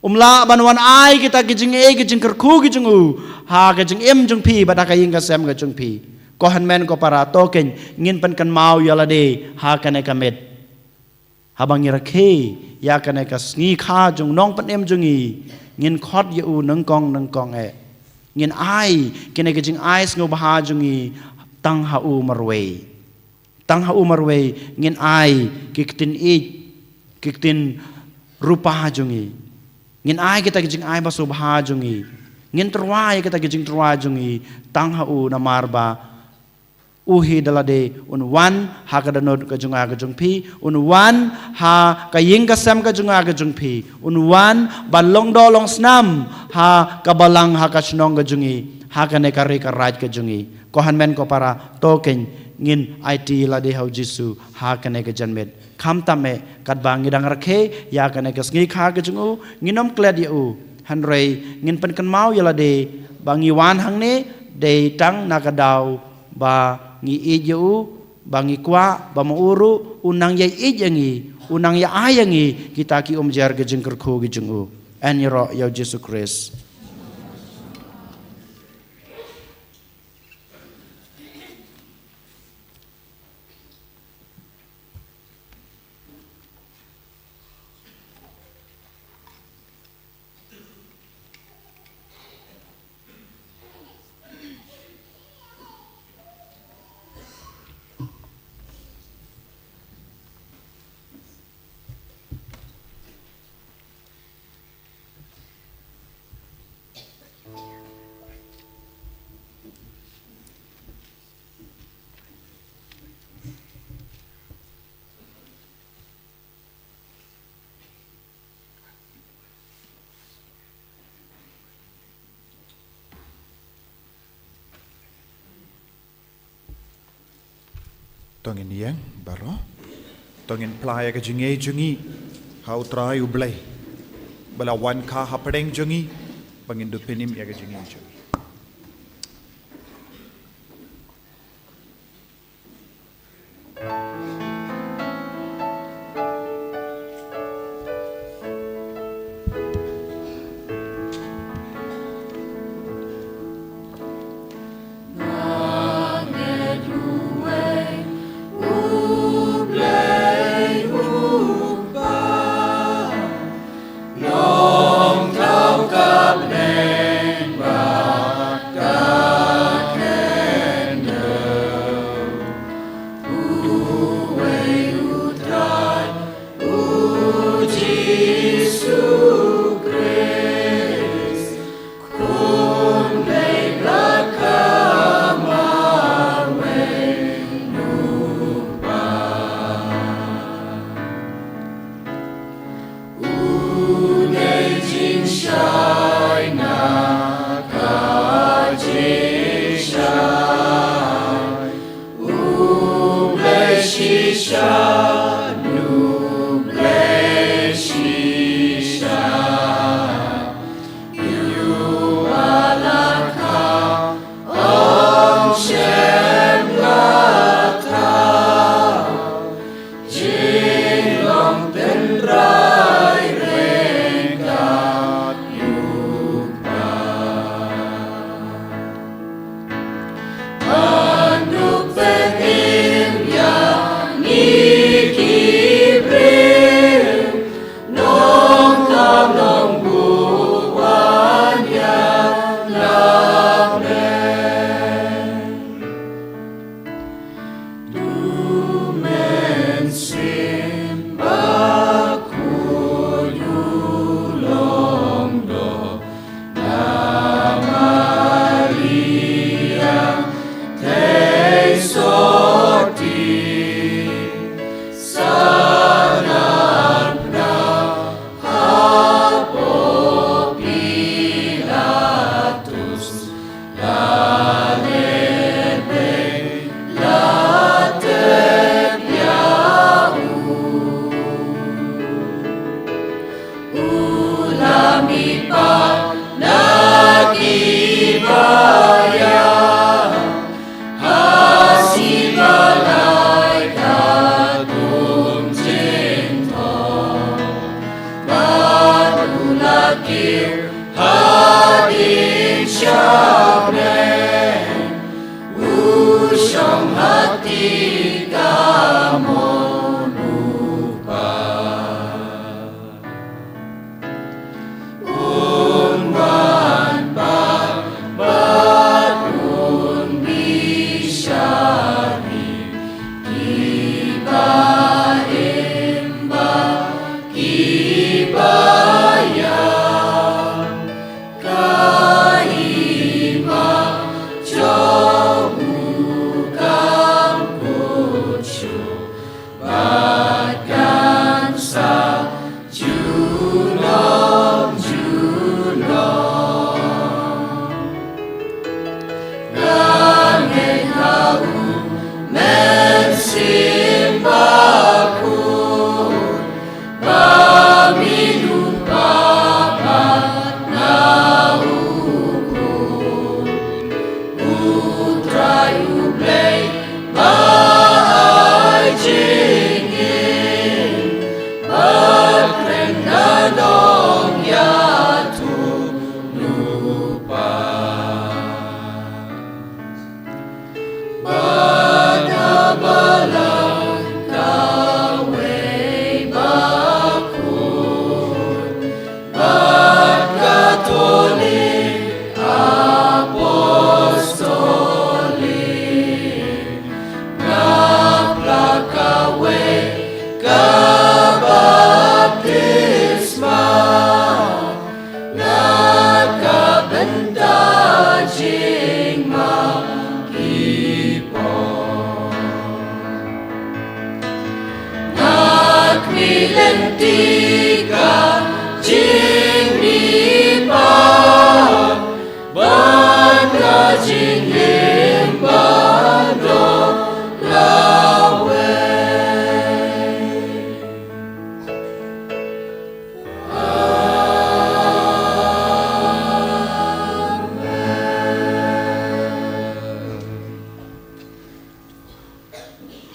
Um lah ban wan ai kita ki jingeh ki jingkyrkhu ki jong u ha ka jingim jong phi bad ha ka ïing ka sem ka jong phi. Ko hynmen ko para, to kein ngin pynkynmaw ïa lade ha kane ka miet. Haba ngi rakhe ïa kane ka sngi kha jong u Nongpynim jong ngi, ngin khot ïa u nyngkong nyngkong eh. Ngin ai kine ki jingai sngewbha jong ngi tang ha u marwei. Tang ha u marwei ngin ai ki ktien ïeit, ki ktien rupa jong ngi. Ngin ai kita ki jingai ba sngewbha jong ngi. Ngin tyrwa ïa kita ki jingtyrwa jong ngi tang ha u, namar ba u hi da lade un wan ha ka dohnud ka jong nga ka jong phi, un wan ha ka ïing ka sem ka jong nga ka jong phi, un wan ban long doh long snam ha ka balang ha ka shnong ka jong ngi, ha kane ka ri ka raij ka jong ngi. Ko hynmen ko para, to kein ngin aiti lade ha u Jisu ha kane ka janmiet. Khamtam eh katba ngi dang rakhe ïa kane ka sngi kha ka jong u, ngin nym klet ïa u. Hynrei ngin pynkynmaw ïa lade ba ngi wan hangne dei tang na ka daw ba ngi ïeit ïa u, ba ngi kwah ba ma u ruh un nang ïaieit ïa ngi, un nang ïa ai ïa ngi kita ki umjer ki jingkyrkhu ki jong u. Yn ïaroh ïa u Jisu Khrist. To ngin ïeng baroh. To ngin plie ïa ka jingïeit jong ngi ha U Trai U Blei ba la wan kha hapdeng jong ngi, ba ngin dup pynim ïa ka jingïeit jong ngi.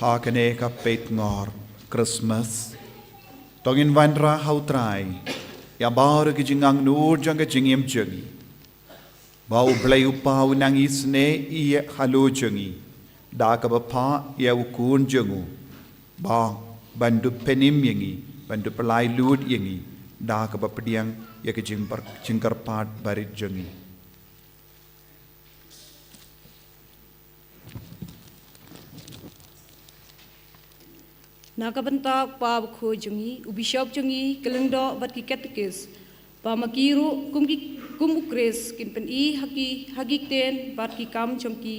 Ha kane ka peit ngor Christmas, to ngin wanrah ha U Trai ïa baroh ki jingangnud jong ka jingim jong ngi, ba U Blei U Kpa un nang isynei ïa halor jong ngi da kaba phah ïa U Khun jong u, ba ban dup pynim ïa ngi, ban dup pyllait lut ïa ngi da kaba pdiang ïa ka jingpyr-, jingkyrpad barit jong ngi. Na ka bynta U Kpa Bakhuid jong ngi, u Bishop jong ngi, ki Lyngdoh bad ki Katekis, ba ma ki ruh kum ki, kum U Khrist kin pyni ha ki, ha ki ktien bad ki kam jong ki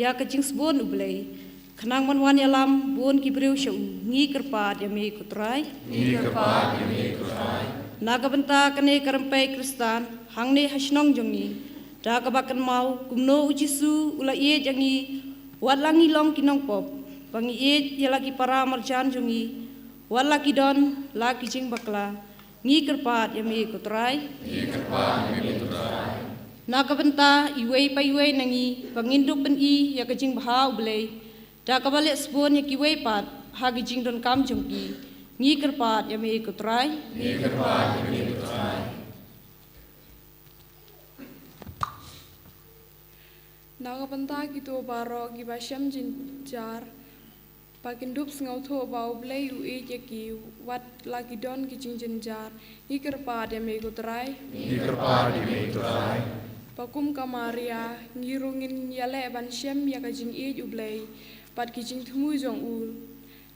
ïa ka jingsbun U Blei, khnang ban wan ïalam bun ki briew sha u. Ngi kyrpad ïa me ko Trai. Ngi kyrpad ïa me ko Trai. Na ka bynta kane ka rympei Khristan hangne ha shnong jong ngi, da kaba kynmaw kumno U Jisu u la ïeit ïa ngi wat la ngi long ki nongpop, ba ngi ïeit ïa la ki para marjan jong ngi, wat la ki don la ki jingbakla. Ngi kyrpad ïa me ko Trai. Ngi kyrpad ïa me ko Trai. Na ka bynta iwei pa iwei na ngi, ba ngin dup pyni ïa ka jingbha U Blei da kaba leh sbun ïa kiwei pat ha ki jingdonkam jong ki, ngi kyrpad ïa me ko Trai. Ngi kyrpad ïa me ko Trai. Na ka bynta kito baroh kiba shem jynjar, ba kin dup sngewthuh ba U Blei u ïeit ïa ki wat la ki don ki jingjynjar, ngi kyrpad ïa me ko Trai. Ngi kyrpad ïa me ko Trai. Ba kum ka Maria, ngi ruh ngin ïaleh ban shem ïa ka jingïeit U Blei bad ki jingthmu jong u.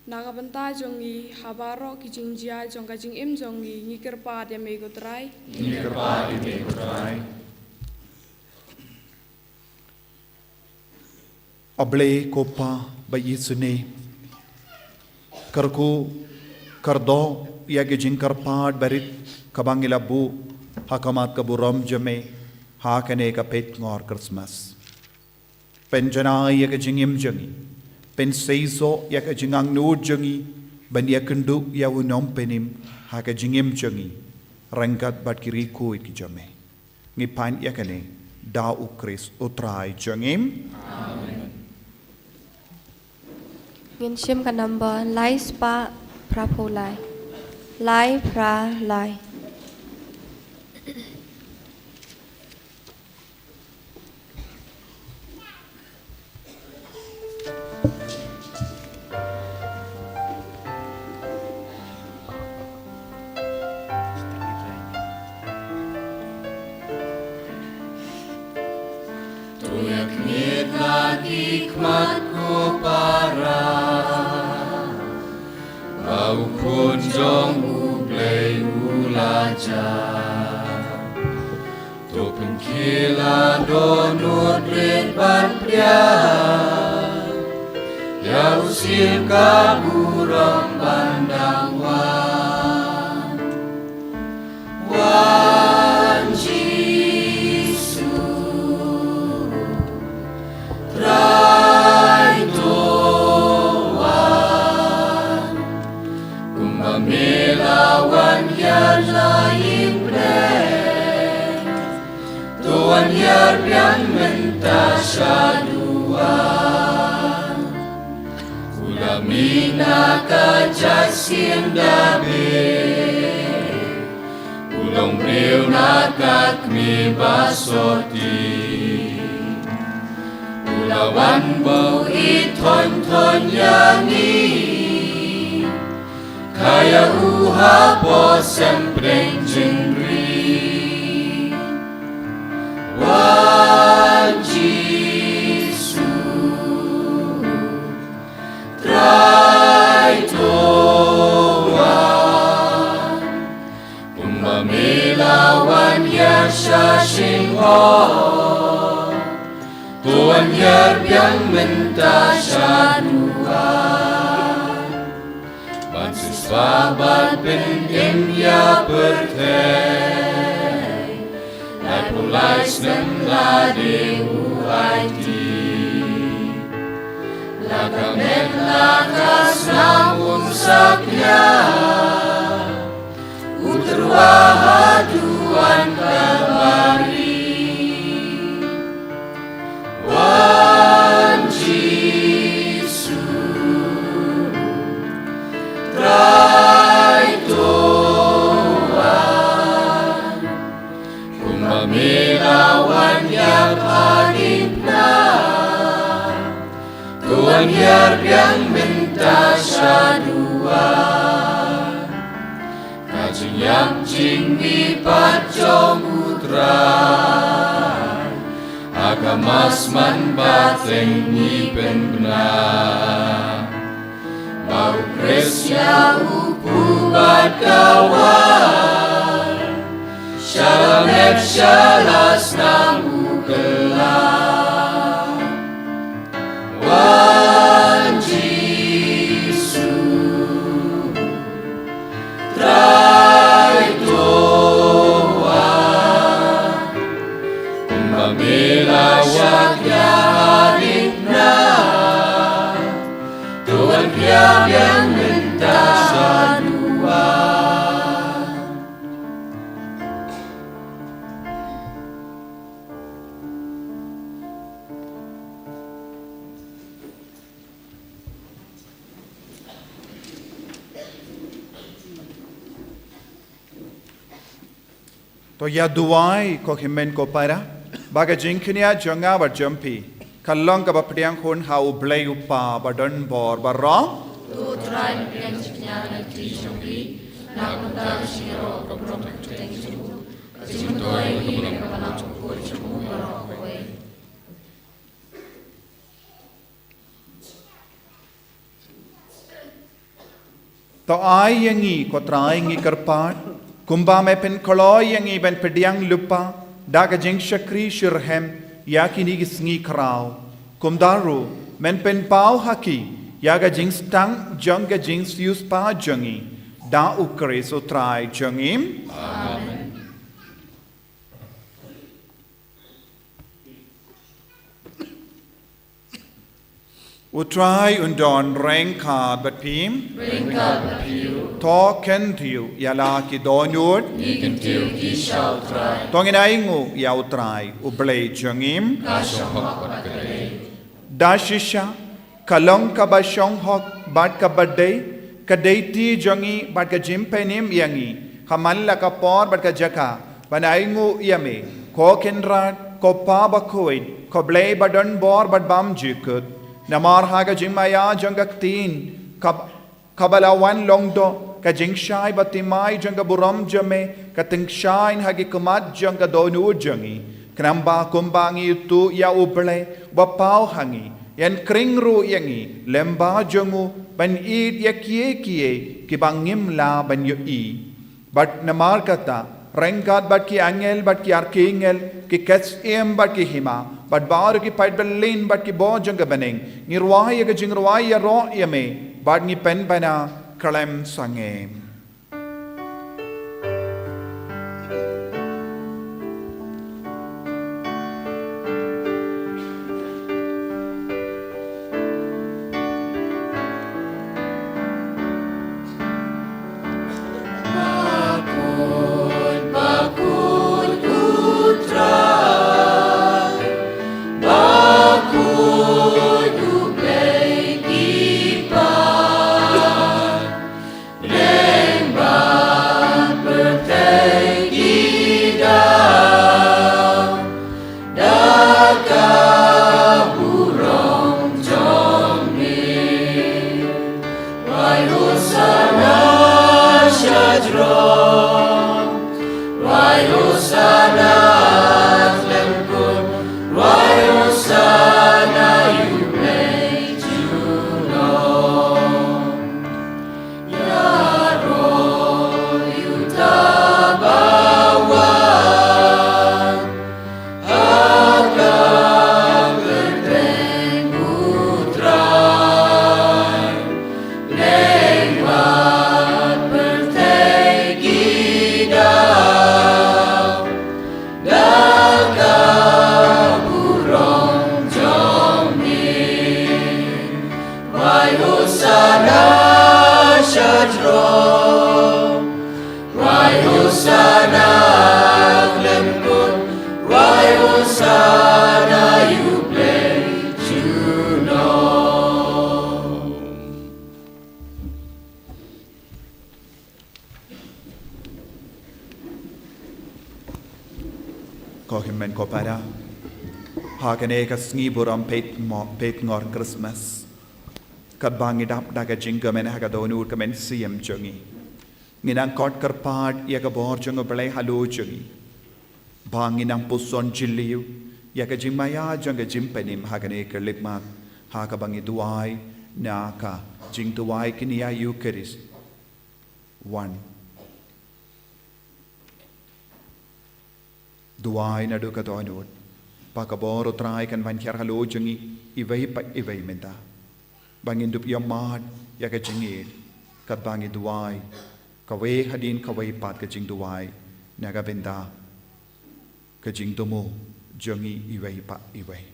Na ka bynta jong ngi ha baroh ki jingjia jong ka jingim jong ngi, ngi kyrpad ïa me ko Trai. Ngi kyrpad ïa me ko Trai. A Blei ko Pa ba isynei, kyrkhu kyrdoh ïa ki jingkyrpad barit kaba ngi la buh ha khmat ka burom jong me ha kane ka peit ngor Christmas. Pynjanai ïa ka jingim jong ngi, pynseisoh ïa ka jingangnud jong ngi ban ïakynduh ïa u Nongpynim ha ka jingim jong ngi ryngkat bad ki riewkhuid ki jong me. Ngi pan ïa kane da U Khrist U Trai jong ngi. Amen. Ngin shim ka number lai spah phra phew lai. Lai phra lai. To ïa khmih na ki khmat ko para, ba u Khun jong U Blei u la jah. To pynkhie la dohnud rit bad pdiang, ïa u sim ka burom ban dang wan. Wan Jisu, Trai to wan. la ïing pdeng, to wan hiar biang mynta shaduwan. U la mih na ka jaitbynriew David, u long briew na ka kmie ba soti. U la wan buh ïeit thon thon ïa ngi, kata u hapoh sem pdeng jingri. Wan Jisu, Trai to wan, kumba me la wan ïa sha shyngkong, to wan hiar biang mynta shaduwan. Ban siewspah bad pynim ïa pyrthei, laiphew lai snem lade u aiti. La ka met la ka snam u sakhi, u tyrwa haduh wan Kalbari. Wan Jisu, Trai to wan, kumba me la wan ïa ka diengphna, to wan hiar biang mynta shaduwan. Ka jingïap jingmihpat jong u Trai, ha ka Mass man pateng ngi pynbna. Ba u Khrist ïa u kpu bad ka wan, sha la met sha la snam u kylla. Wan Jisu, Trai to wan, kumba me la shah ïa ka diengphna, to wan hiar biang mynta shaduwan. To ïa duwai ko hynmen ko para, ba ka jingkñia jong nga bad jong phi ka long kaba pdiang hun ha U Blei U Kpa badonbor baroh. To Trai, pdiang jingkñia na ki jong phi, na ka bynta ka jingïaroh ka burom ka kyrteng jong u, ka jingmyntoi ïa ka balang jong u baroh kawei. To ai ïa ngi ko Trai ngi kyrpad, kumba me pynkloi ïa ngi ban pdiang lypa da ka jingshakri shitrhem ïa kine ki sngi khraw. Kumta ruh men pynpaw ha ki ïa ka jingstad jong ka jingsiewspah jong ngi, da U Khrist U Trai jong ngi. Amen. U Trai un don ryngkat bad phi. Ryngkat bad phi ruh. To kyntiew ïa la ki dohnud. Ngi kyntiew ïa ki sha U Trai. To ngin ainguh ïa U Trai U Blei jong ngi. Ka shong hok bad ka dei. Da shisha ka long kaba shong hok bad kaba dei, ka dei ti jong ngi bad ka jingpynim ïa ngi, ha man la ka por bad ka jaka, ban ainguh ïa me, ko Kynrad, ko Pa bakhuid, ko Blei badonbor bad bymjukut. Namar ha ka jingmaïa jong ka Ktien, ka, kaba la wan long doh, ka jingshai baptisma jong ka burom jong me ka tyngshaiñ ha ki khmat jong ka dohnud jong ngi. Khnang ba kumba ngi ïathuh ïa U Blei uba paw ha ngi, yn khring ruh ïa ngi lem bad jong u, ban ïeit ïa kiei kiei kiba ngim lah ban ïohi. Bad namar kata, ryngkat bad ki angel bad ki arkangel, ki ksiem bad ki hima, bad baroh ki paidbah lin bad ki bor jong ka bneng, ngi rwai ïa ka jingrwai ïaroh ïa me, bad ngi pynbna khlem sangeh. Ko para, ha kane ka sngi burom peit mo-, peit ngor Christmas. Katba ngi dap da ka jingkmen ha ka dohnud ka mynsiem jong ngi, ngi nang khot kyrpad ïa ka bor jong U Blei halor jong ngi, ba ngin nang puson jylliew ïa ka jingmaïa jong ka jingpynim ha kane ka khyllipmat, ha kaba ngi duwai na ka jingduwai kñia Ïukharist. Wan. Duwai naduh ka dohnud, ba ka bor U Trai kan wan hiar halor jong ngi iwei pa iwei mynta, ba ngin dup ïohmad ïa ka jingïeit, katba ngi duwai kawei hadien kawei pat ka jingduwai na ka bynta ka jingthmu jong ngi iwei pa iwei.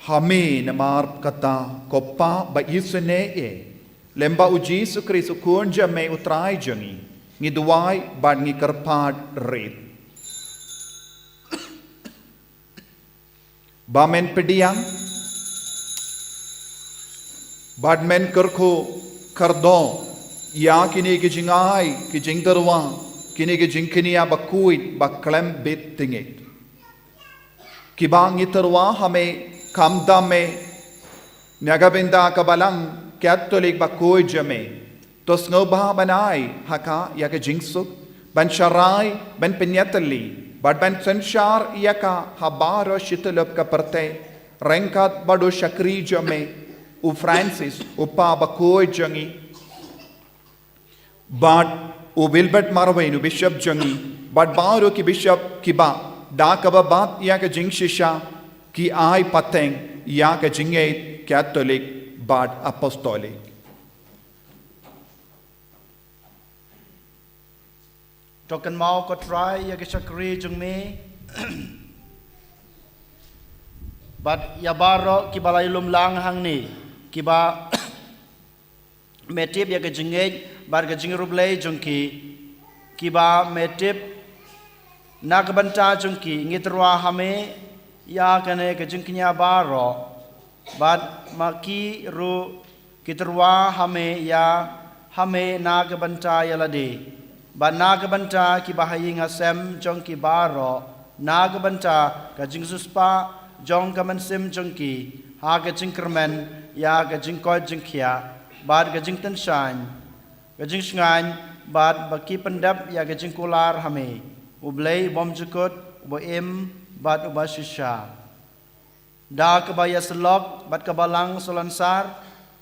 Ha me namar kata, ko Pa ba isynei, lem bad U Jisu Khrist U Khun jong me U Trai jong ngi, ngi duwai bad ngi kyrpad rit. Ba men pdiang bad men kyrkhu kyrdoh ïa kine ki jingai, ki jingtyrwa, kine ki jingkñia bakhuid ba khlem bit tyngeh, kiba ngi tyrwa ha me, kham da me, na ka bynta ka Balang Katholik bakhuid jong me. To sngewbha ban ai ha ka ïa ka jingsuk, ban sharai, ban pynïatylli bad ban synshar ïa ka ha baroh shi tylli ka pyrthei, ryngkat bad u shakri jong me U Francis, u Pa bakhuid jong ngi, bad u Wilbert Marwein, u Bishop jong ngi, bad baroh ki Bishop kiba da kaba bad ïa ka jingshisha ki ai pateng ïa ka jingngeit Katholik bad Apostolik. To kynmaw ko Trai ïa ki shakri jong me, bad ïa baroh kiba la ïalum lang hangne, kiba me tip ïa ka jingngeit bad ka jingïarap jong ki, kiba me tip na ka bynta jong ki ngi tyrwa ha me ïa kane ka jingkñia baroh, bad ma ki ruh ki tyrwa ha me ïa, ha me na ka bynta ïa lade, bad na ka bynta kiba ha ïing ha sem jong ki baroh, na ka bynta ka jingsiewspah jong ka mynsiem jong ki, ha ka jingkyrmen ïa ka jingkoit jingkhiah bad ka jingtyngshaiñ, ka jingshngaiñ, bad ba ki pyndep ïa ka jingkular ha me, U Blei u bymjukut, uba im bad uba shisha. Da kaba ïasyllok bad ka Balang Salonsar,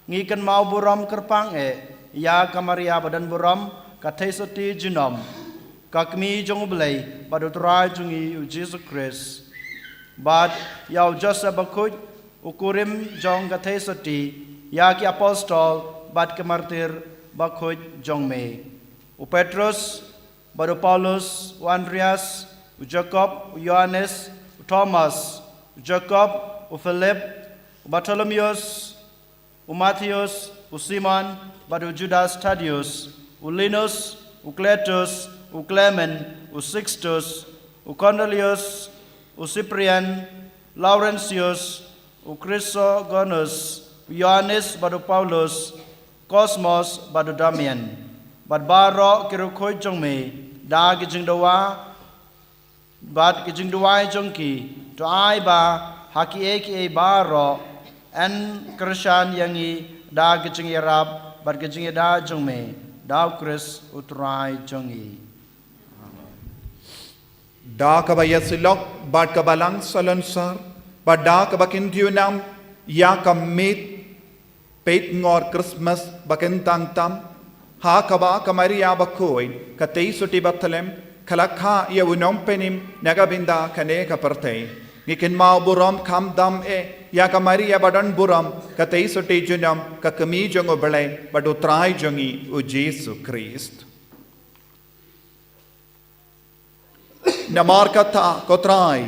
ngi kynmaw burom kyrpang eh ïa ka Maria ba don burom, ka Theisotti junom, ka Kmie jong U Blei bad U Trai jong ngi U Jisu Khrist, bad ïa u Joseph bakhuid, u kurim jong ka Theisotti, ïa ki Apostol bad ki Martir bakhuid jong me, u Petrus bad u Paulus, u Andreas, u Jakob, u Ïoannis, u Thomas, u Jakob, u Philip, u Bartholomäus, u Mathäus, u Simon, bad u Judas Thaddäus, u Linus, u Klement, u Klement, u Sixtus, u Kornelius, u Cyprian, Laurentius, u Chrysogonus, u Ïoannis bad u Paulus, Kosmas bad u Damian, bad baroh ki riewkhuid jong me, da ki jingdawa bad ki jingduwai jong ki, to ai ba ha kiei kiei baroh yn kyrshan ïa ngi da ki jingïarap bad ki jingïada jong me, da U Khrist U Trai jong ngi. Da kaba ïasyllok bad ka Balang Salonsar, bad da kaba kyntiew nam ïa ka miet peit ngor Christmas ba kyntang tam, ha kaba ka Maria bakhuid, ka Theisotti bathylliem, ka la kha ïa u nongpynim na ka bynta kane ka pyrthei, ngi kynmaw burom kham tam eh ïa ka Maria ba don burom, ka Theisotti junom, ka Kmie jong U Blei bad U Trai jong ngi U Jisu Khrist. Namar kata, ko Trai,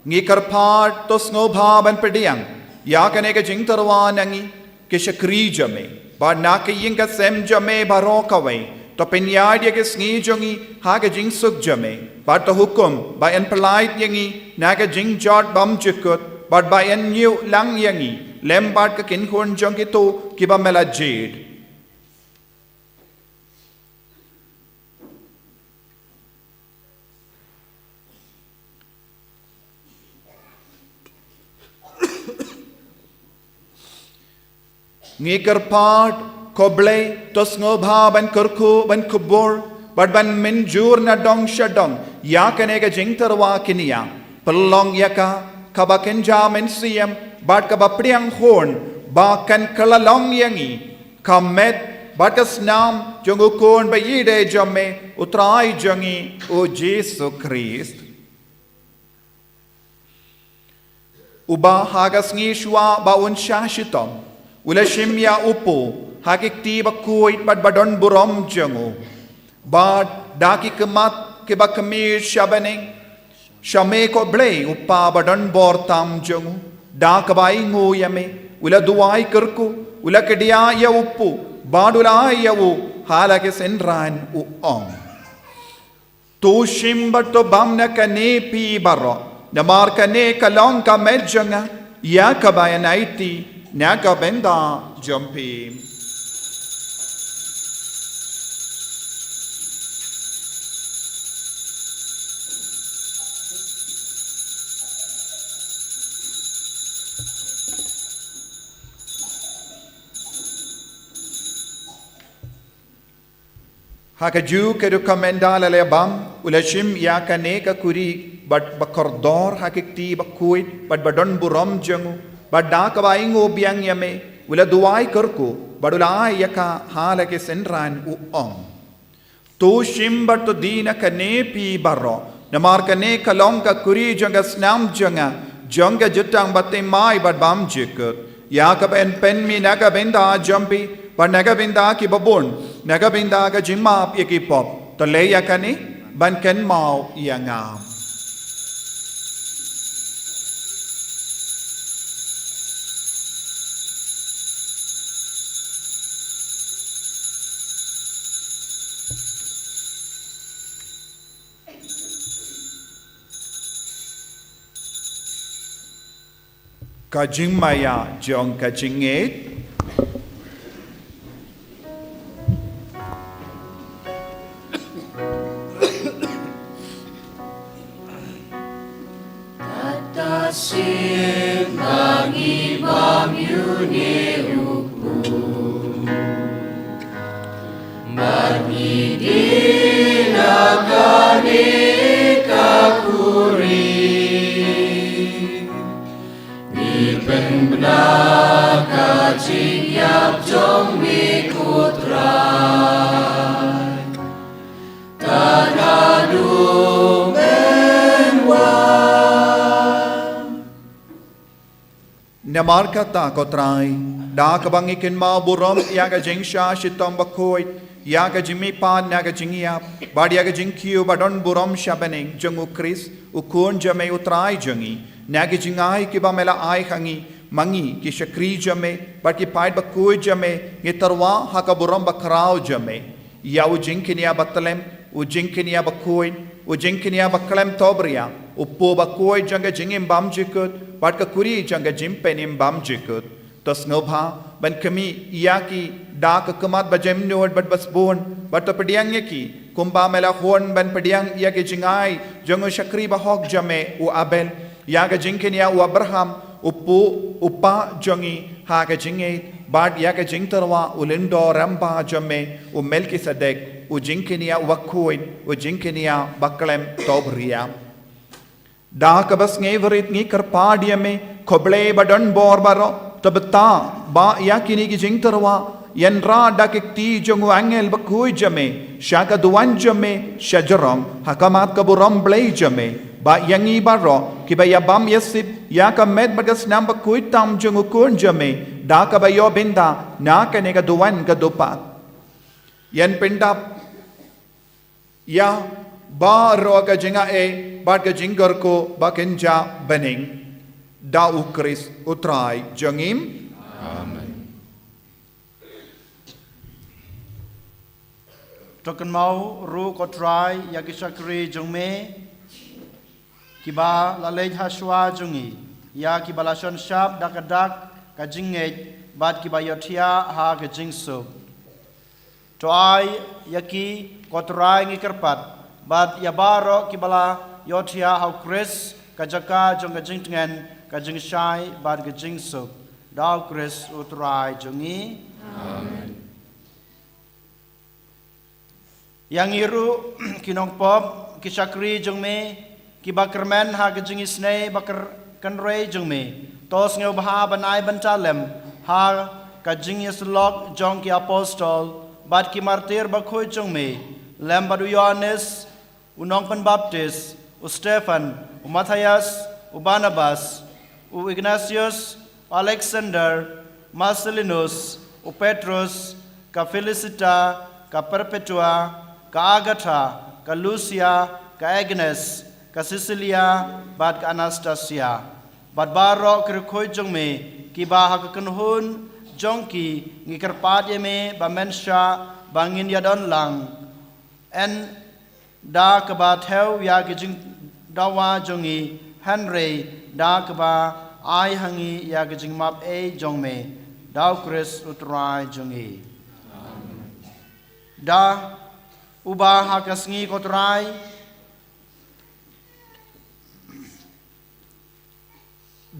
ngi kyrpad, to sngewbha ban pdiang ïa kane ka jingtyrwa na ngi ki shakri jong me, bad na ka ïing ka sem jong me baroh kawei, to pynïaid ïa ki sngi jong ngi ha ka jingsuk jong me, bad to hukum ba yn pyllait ïa ngi na ka jingjot bymjukut, bad ba yn ñiew lang ïa ngi lem bad ka kynhun jong kito kiba me la jied. Ngi kyrpad, ko Blei, to sngewbha ban kyrkhu, ban kubur, bad ban mynjur na dong sha dong ïa kane ka jingtyrwa kñia. Pynlong ïa ka, kaba kynja mynsiem, bad kaba pdiang hun, ba kan kylla long ïa ngi ka met bad ka snam jong u Khun ba ïeidei jong me, u Trai jong ngi, u Jisu Khrist. Uba ha ka sngi shuwa ba un shah shitom, u la shim ïa u paw ha ki kti bakhuid bad badonburom jong u. Bad da ki khmat kiba khmih sha bneng, sha me ko Blei u Pa badonbor tam jong u, da kaba ainguh ïa me, u la duwai kyrkhu, u la kdiah ïa u paw, bad u la ai ïa u ha la ki synran, u ong: To shim bad to bam na kane phi baroh, namar kane ka long ka met jong nga, ïa kaba yn aiti na ka bynta jong phi. Ha kajuh ka dei ka mynta la leh bam, u la shim ïa kane ka khuri bad bakordor ha ki kti bakhuid bad badonburom jong u, bad da kaba ainguh biang ïa me, u la duwai kyrkhu, bad u la ai ïa ka ha la ki synran, u ong: To shim bad to die na kane phi baroh, namar kane ka long ka khuri jong ka snam jong nga, jong ka jutang bathymmai bad bymjukut, ïa kaba yn pynmih na ka bynta jong phi bad na ka bynta kiba bun, na ka bynta ka jingmap ïa ki pop. To leh ïa kane ban kynmaw ïa nga. Ka jingmaïa jong ka jingngeit. Kata sien ba ngi bam ïa une u paw, bad ngi die na kane ka khuri, ngi pynbna ka jingïap jong me ko Trai, tad haduh men wan. Namar kata ko Trai, da kaba ngi kynmaw burom ïa ka jingshah shitom bakhuid, ïa ka jingmihpat na ka jingïap, bad ïa ka jingkiew badonburom sha bneng jong u Khrist, u Khun jong me u Trai jong ngi, na ki jingai kiba me la ai ha ngi, ma ngi ki shakri jong me bad ki paid bakhuid jong me, ngi tyrwa ha ka burom bakhraw jong me. Ïa u jingkñia bathylliem, u jingkñia bakhuid, u jingkñia bakhlem thawbria, u paw bakhuid jong ka jingim bymjukut bad ka khuri jong ka jingpynim bymjukut. To sngewbha ban khmih ïa ki da ka khmat bajemnud bad basbun, bad to pdiang ïa ki kumba me la hun ban pdiang ïa ki jingai jong u shakri bahok jong me u Abel, ïa ka jingkñia u Abraham, u paw, u pa jong ngi ha ka jingngeit, bad ïa ka jingtyrwa u lyngdoh rangbah jong me u Melkisedek, u jingkñia uba khuid, u jingkñia bakhlem thawbria. Da kaba sngewrit ngi kyrpad ïa me, ko Blei badonbor baroh, to bthah ba ïa kine ki jingtyrwa, ïa ngi rah da ki kti jong u angel bakhuid jong me sha ka duwan jong me shajrong, ha khmat ka burom Blei jong me, ba ïa ngi baroh kiba ïabam ïasip ïa ka met bad ka snam bakhuid tam jong u Khun jong me, da kaba ïoh bynta na kane ka duwan ka dupat, yn pyndap ïa baroh ka jingai bad ka jingkyrkhu ba kynja bneng, da u Khrist u Trai jong ngi. Amen. To kynmaw ruh ko Trai ïa ki shakri jong me kiba la leit hashuwa jong ngi, ïa kiba la shon shap da ka dak ka jingngeit bad kiba ïohthiah ha ka jingsuk. To ai ïa ki ko Trai ngi kyrpad, bad ïa baroh kiba la ïohthiah ha u Khrist ka jaka jong ka jingtngen, ka jingshai bad ka jingsuk. Da u Khrist u Trai jong ngi. Amen. Ïa ngi ruh ki nongpop, ki shakri jong me, kiba kyrmen ha ka jingisynei ba kyrkhu jong me, to sngewbha ban ai bynta lem ha ka jingïasyllok jong ki apostol bad ki martir bakhuid jong me, lem bad u Ïoannis u nongpynbaptis, u Stephan, u Matthias, u Barnabas, u Ignatius, u Alexander, Marcellinus, u Petrus, ka Felicita, ka Perpetua, ka Agatha, ka Lucia, ka Agnes, ka Cecilia, bad ka Anastasia. Bad baroh ki riewkhuid jong me, kiba ha ka kynhun jong ki ngi kyrpad ïa me ba men shah ba ngin ïadon lang. Ym da kaba thew ïa ki jingdawa jong ngi, hynrei da kaba ai ha ngi ïa ki jingmap ei jong me. Da u Khrist u Trai jong ngi. Da uba ha ka sngi ko Trai.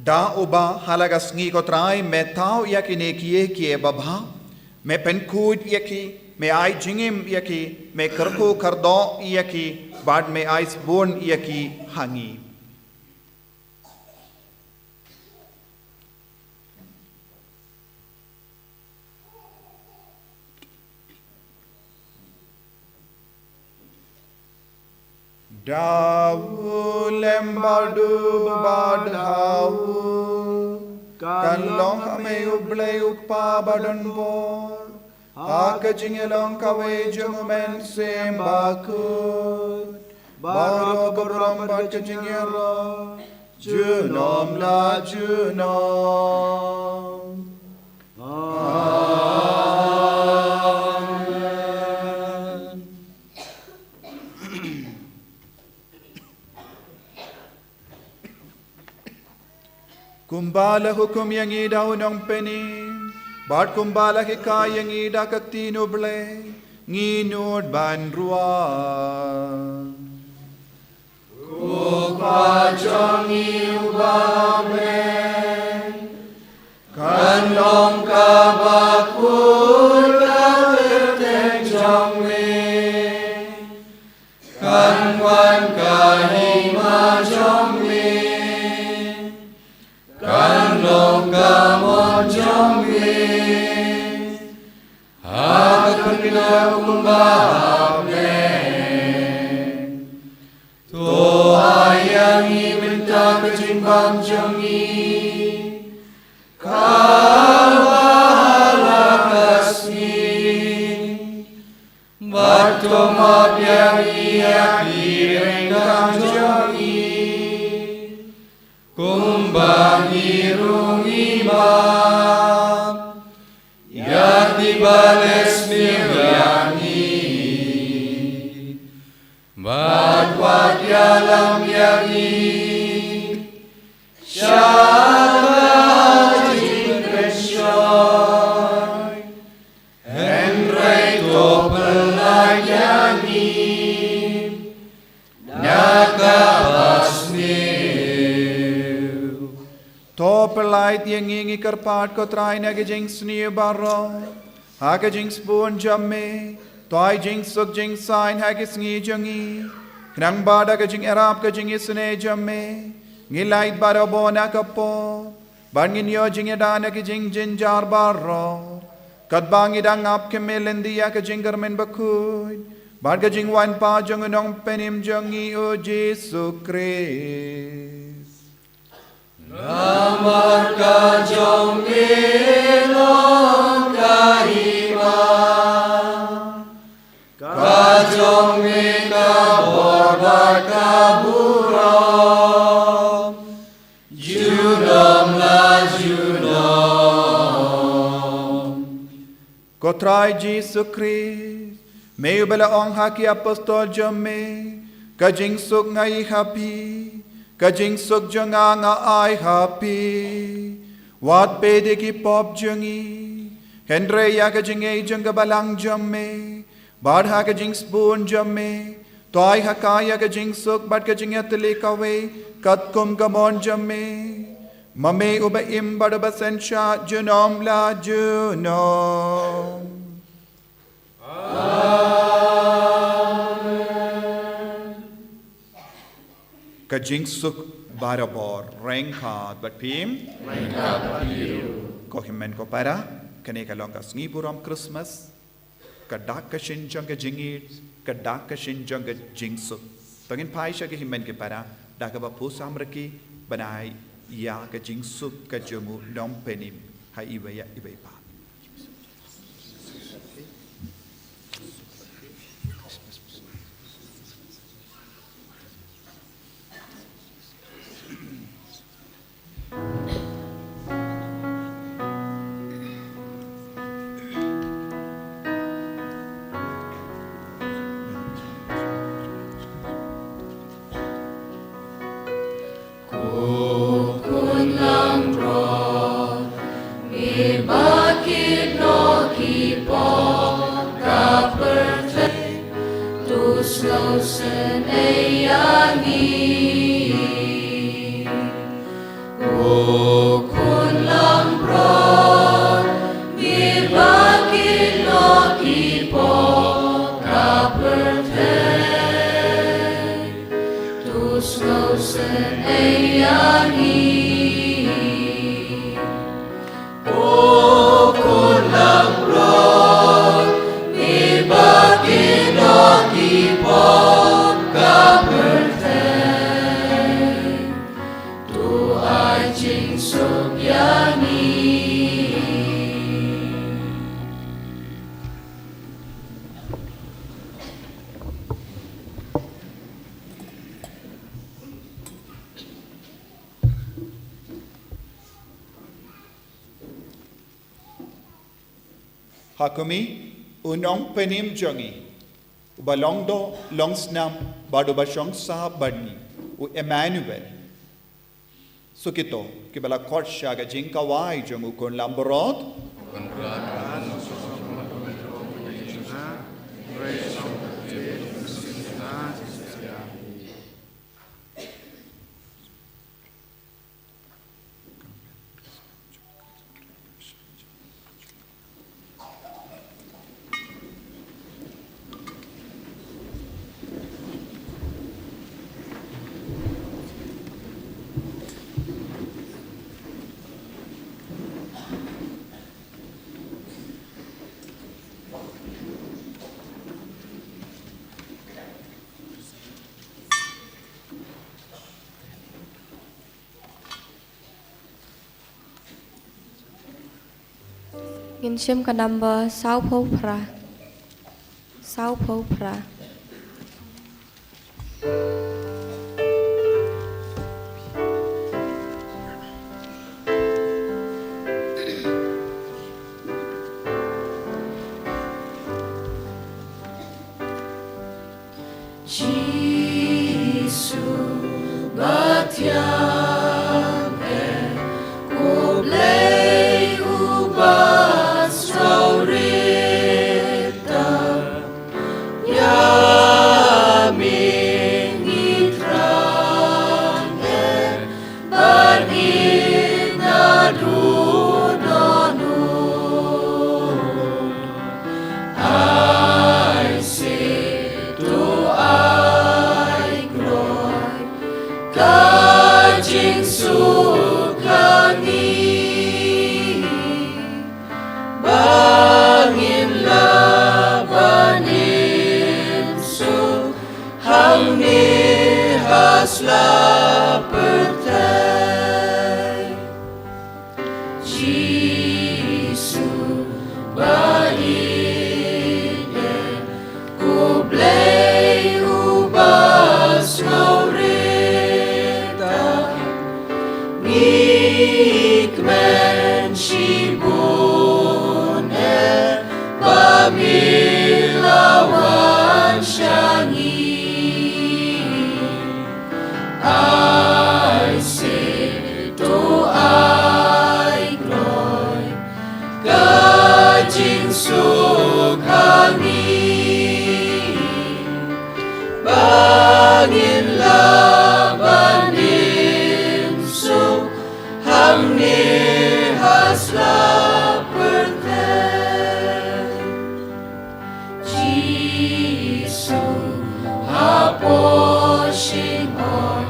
Da uba ha la ka sngi ko Trai me thaw ïa kine kiei kiei babha, me pynkhuid ïa ki, me ai jingim ïa ki, me kyrkhu kyrdoh ïa ki, bad me ai sbun ïa ki ha ngi. Da u lem bad u bad ha u, kan long ha me u Blei u Kpa badonbor, ha ka jingïalong kawei jong u Mynsiem Bakhuid, baroh ka burom bad ka jingïaroh junom la junom. Amen. Kumba la hukum ïa ngi da u Nongpynim, bad kumba la hikai ïa ngi da ka ktien u Blei, ngin nud ban ruah. Ko Kpa jong ngi uba ha bneng, kan long kaba khuid ka kyrteng jong me, kan wan ka hima jong me, kan long ka mon jong me ha ka khyndew kumba ha bneng. To ai ïa ngi mynta ka jingbam jong ngi, kaba ha la ka sngi, bad to map ïa ngi ïa ki ryngkang jong ngi, kumba ngi ruh ngi map ïa kiba leh sniew ïa ngi, bad wat ïalam ïa ngi sha ka jingpynshoi, hynrei to pyllait ïa ngi na kaba sniew. To pyllait ïa ngi, ngi kyrpad ko Trai, na ka jingsniew baroh, ha ka jingsbun jong me, to ai jingsuk jingsaiñ ha ki sngi jong ngi, khnang ba da ka jingïarap ka jingisynei jong me, ngin lait baroh bor na ka pop, bad ngin ïoh jingïada na ki jingjynjar baroh, katba ngi dang ap khmih lynti ïa ka jingkyrmen bakhuid bad ka jingwan pat jong u Nongpynim jong ngi u Jisu Khrist. Namar ka jong me long ka hima, ka jong me ka bor bad ka burom, junom la junom. Ko Trai Jisu Khrist, me uba la ong ha ki apostol jong me, ka jingsuk nga ïoh ha phi, ka jingsuk jong nga nga ai ha phi. Wat peit ïa ki pop jong ngi, hynrei ïa ka jingngeit jong ka balang jong me, bad ha ka jingsbun jong me, to ai ha ka ïa ka jingsuk bad ka jingïatylli kawei, katkum ka mon jong me. Ma me uba im bad uba synshar junom la junom. Ka jingsuk barabor, ryngkat bad phi. Ryngkat bad phi. Ko hynmen ko para, kane ka long ka sngi burom Christmas. Ka dak ka shin jong ka jingïeit, ka dak ka shin jong ka jingsuk. To ngin phai sha ki hynmen ki para, da kaba pyrshang riki, ban ai ïa ka jingsuk ka jong u nongpynim, ha iwei ïa iwei pat. Ko khun langbrot, me ba kit noh ki pop ka pyrthei, to sngewsynei ïa ngi. Ko khun langbrot, me ba kit noh ki pop ka pyrthei, to sngewsynei ïa ngi. Ko khun langbrot, me ba kit noh ki pop ka pyrthei, to ai jingsuk ïa ngi. Ha kumne, u nongpynim jong ngi, uba long doh long snam bad uba shong sah bad ngi, u Emmanuel. Sa kito kiba la khot sha ka jingkawei jong u khun langbrot. Ngin shim ka number sawphew phra. Sawphew phra. Jisu ba thiang eh, ko Blei uba sngewrit tam, ïa me ngi thrang eh, bad ngi naduh don. Ai se to ai kloi ka jingsuk ha ngi, ba ngin lah ban im suk hangne ha sla pyrthei. Jisu ba ïeit, ko Blei uba sngewrit tam, ngi kmen shibun eh ba me la wan sha ngi. Ai se to ai kloi ka jingsuk ha ngi, ba ngin lah ban im suk ha Shimon,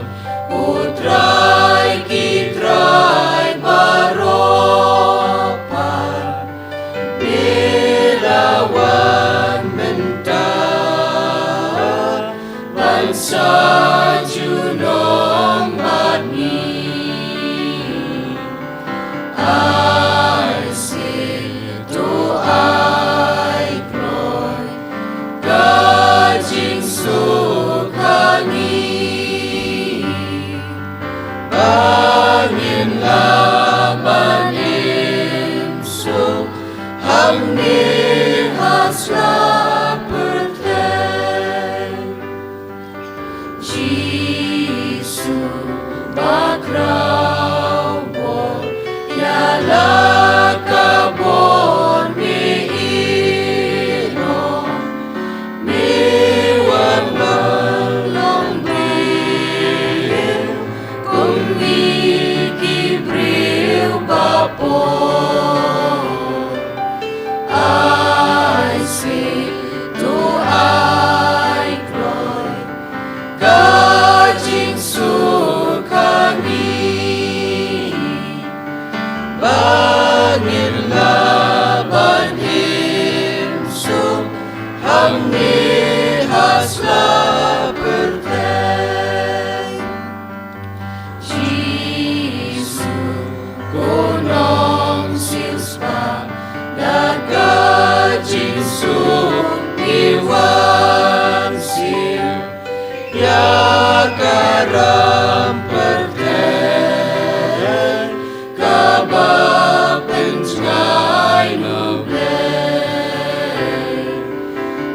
u Trai ki trai baroh pat, me la wan mynta ban sa junom bad ngi. Ai sngewthuh, ai kloi ka jingsuk ha ngi, ba ngin lah ban im suk hangne ha sla pyrthei. Jisu ba khraw bor, ïa la ka bor me i long, me wan ban long briew kum ngi ki briew ba bor. Ai sngewthuh, ai kloi ka jingsuk ha ngi, ba ngin lah ban im suk hangne ha sla pyrthei. Jisu, ko Nongsiewspah, da ka jingsuk ngi wan siew ïa ka ram pyrthei kaba pynjngai na U Blei.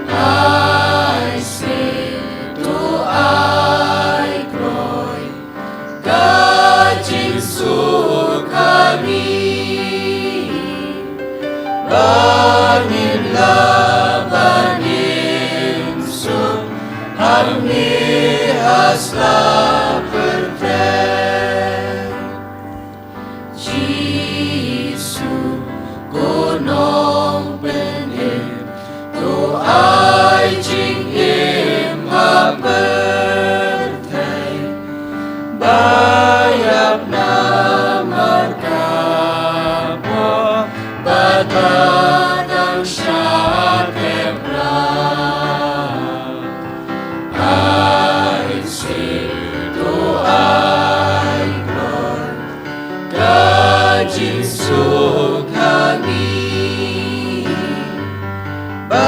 Ai sngewthuh, ai kloi ka jingsuk ha ngi, ba ngin lah ban im suk hangne ha sla pyrthei. Jisu, ko Nongpynim, to ai jingim ha pyrthei, ba ïap namar ka bor, ba ta dang shah thep rah. Ai sngewthuh, ai kloi ka jingsuk ha ngi, ba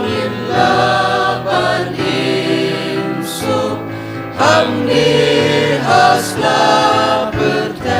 ngin lah ban im suk hangne ha sla pyrthei.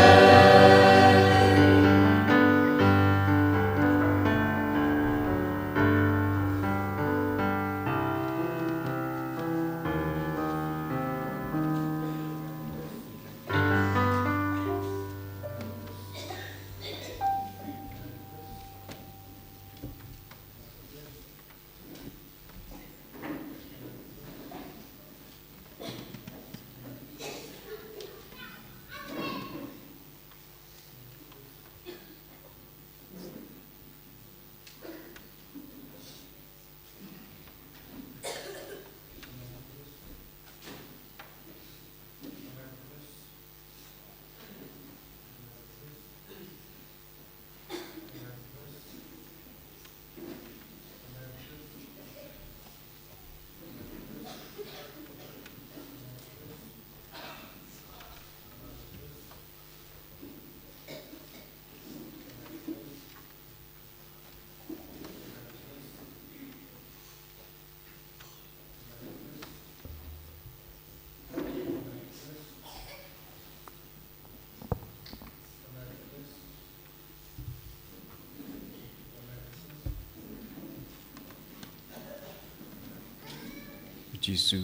Jisu,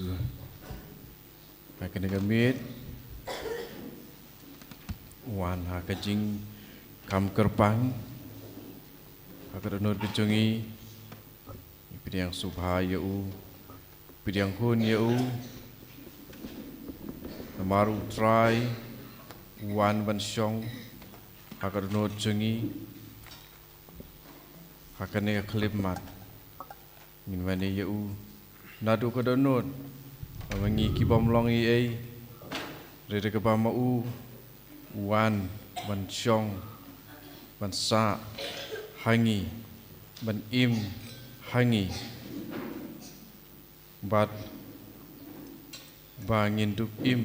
ha kane ka miet, wan ha ka jingkam kyrpang, ha ka dohnud ka jong ngi, ngi pdiang sngewbha ïa u, pdiang khun ïa u, namar u Trai u wan ban shong ha ka dohnud jong ngi, ha kane ka khyllipmat. Ngin wan ïa u naduh ka dohnud, Ba ma ngi ki bym long ei ei, hynrei da kaba ma u u wan ban shong, ban sah ha ngi, ban im ha ngi, bad ba ngin dup im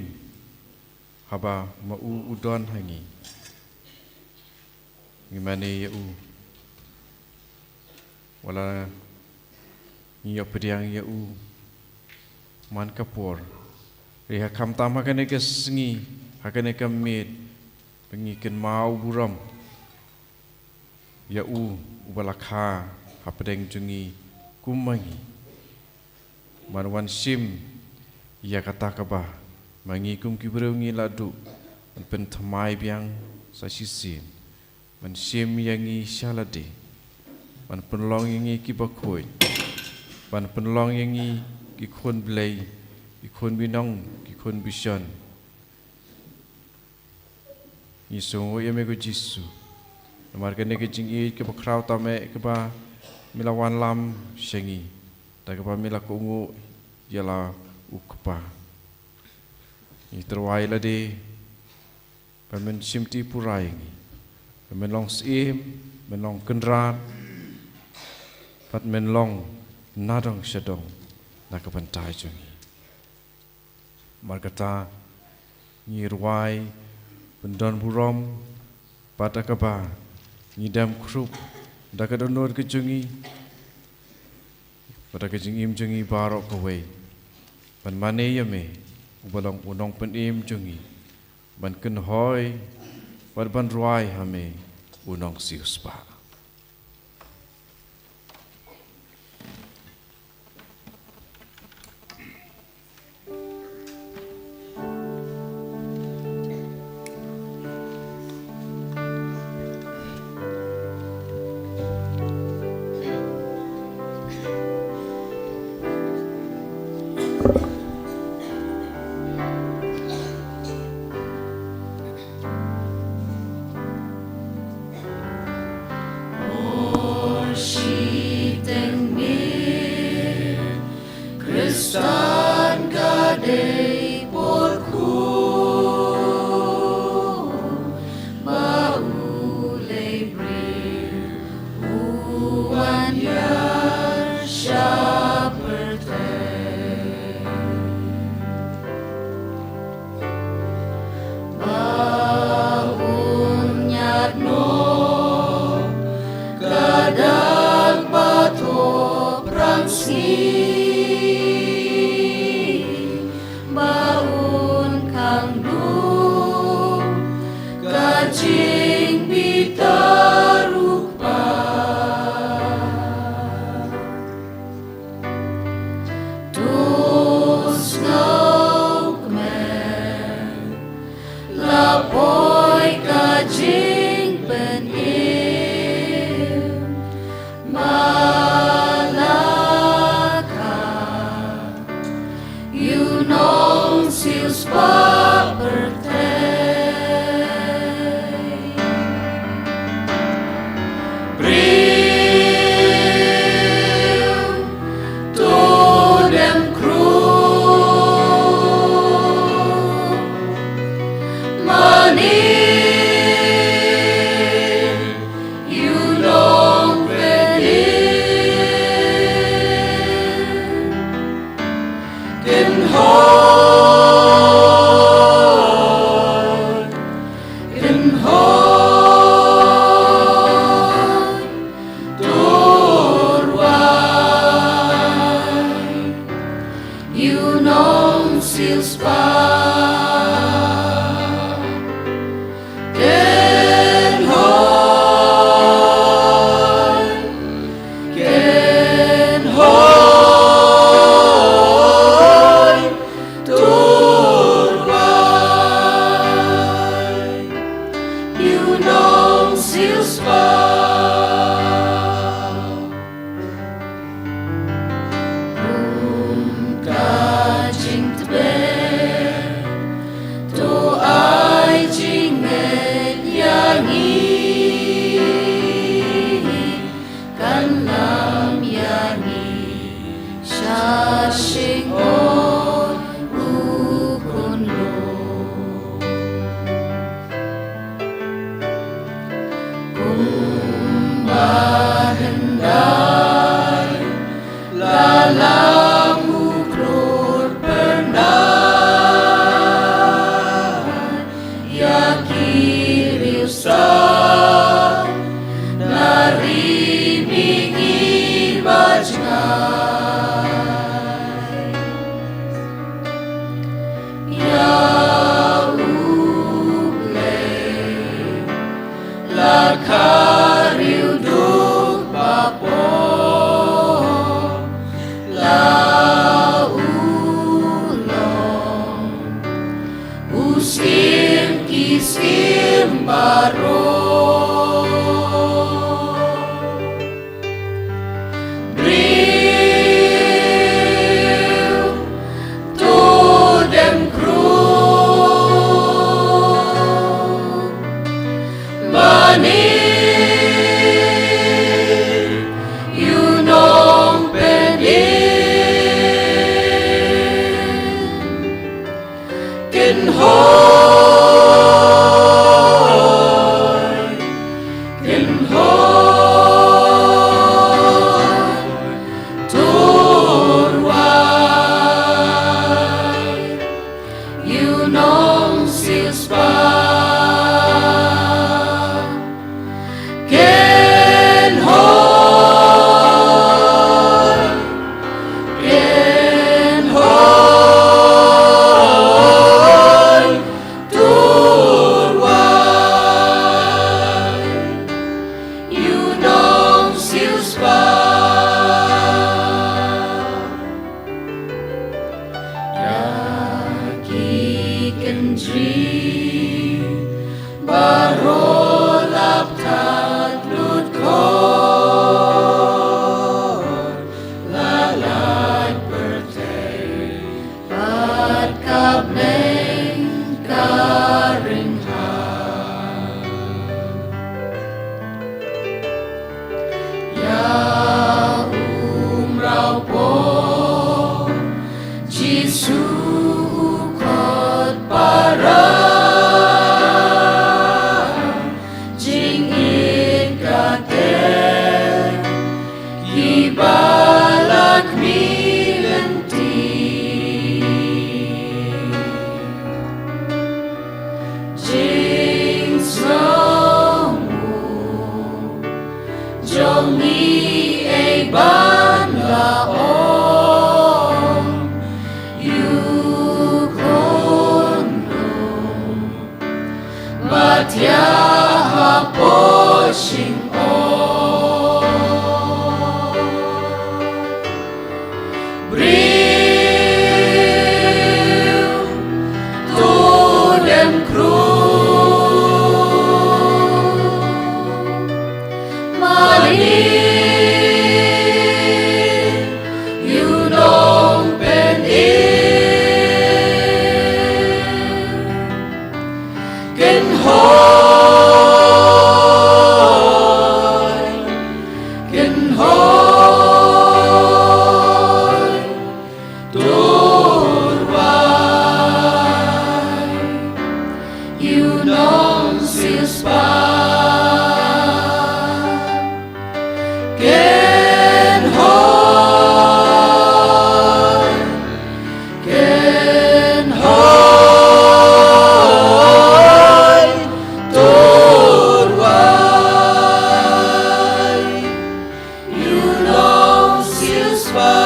haba ma u u don ha ngi. Ngi mane ïa u, wat la ngi ïoh pdiang ïa u man ka por, hynrei ha khamtam ha kane ka sngi, ha kane ka miet, ba ngi kynmaw burom ïa u uba la kha hapdeng jong ngi kum ma ngi. Ban wan shim ïa kata kaba ma ngi kum ki briew ngi la duh ban pynthymmai biang sa shisien, ban shim ïa ngi sha lade, ban pynlong ïa ngi kiba khuid, ban pynlong ïa ngi ki khun Blei, ki khun binong, ki khun bishon. Ngi sngewnguh ïa me ko Jisu namar kane ka jingïeit kaba khraw tam eh kaba me la wanlam sha ngi, da kaba me la kohnguh ïa la u Kpa. Ngi tyrwa ïa lade ba men shimti pura ïa ngi, ba men long Syiem, men long Kynrad, bad men long nadong shadong na ka bynta jong ngi. Namar kata ngi rwai ban don burom bad da kaba ngi dem khrup da ka dohnud ka jong ngi bad da ka jingim jong ngi baroh kawei, ban mane ïa me uba long u Nongpynim jong ngi, ban kynhoi bad ban rwai ha me, u Nongsiewspah. Shiteng mit Khristan ka dei por khuid ba u leit briew u wan ïar sha pyrthei. Ba un ñiad noh ka dak ba thoh pyrshah, ba un khang duh ka jingbitar u Kpa. To sngewkmen la poi ka jingpynim, ba la kha ïa u Nongsiewspah pyrthei. Briew to dem khrup, mane ïa u Nongpynim. Kynhoi, kynhoi, to rwai ïa u Nongsiewspah. Kynhoi, kynhoi, to rwai ïa u Nongsiewspah. Kum ka jingtbit Syiem ki syiem baroh. Briew to dem khrup. Mane ïa u nongpynim. Kynhoi, kynhoi, tur wai ïa u nongsiewspah. Kynhoi, kynhoi, tur wai ïa u nongsiewspah. Ïa ki kynjri baroh la pynthut khot, la lait pyrthei bad ka bneng ka ring ha. Ïa u mrawpop Jisu u khot para, jingit kata kiba la khmih lynti. Jingsngewnguh jong ngi ei ban la ong, ïa u khun lung ba thiah hapoh shyngkong. Briew to dem khrup. Mane ïa u nongpynim. Kynhoi, kynhoi, tur wai ïa u nongsiewspah. Kynhoi, kynhoi, tur wai ïa u nongsiewspah.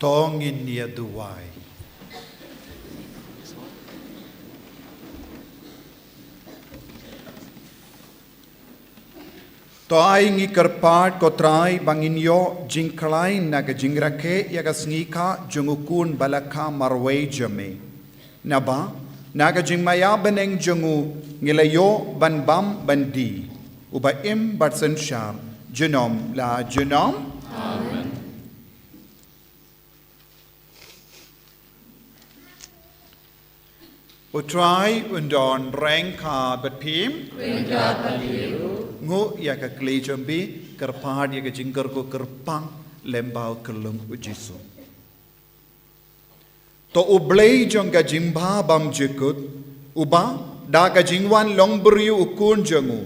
To ngin ïa duwai. To ai ngi kyrpad, ko Trai, ba ngin ïoh jingkhlaiñ na ka jingrakhe ïa ka sngi kha jong u Khun ba la kha marwei jong me. Naba na ka jingmaïa bneng jong u ngi la ïoh ban bam ban die, uba im bad synshar junom la junom. Amen. U Trai un don ryngkat bad phi. Ryngkat bad phi. Nguh ïa ka kli jong phi, kyrpad ïa ka jingkyrkhu kyrpang lem bad u kyrlong u Jisu. To U Blei jong ka jingbha bymjukut, uba da ka jingwan long briew u Khun jong u,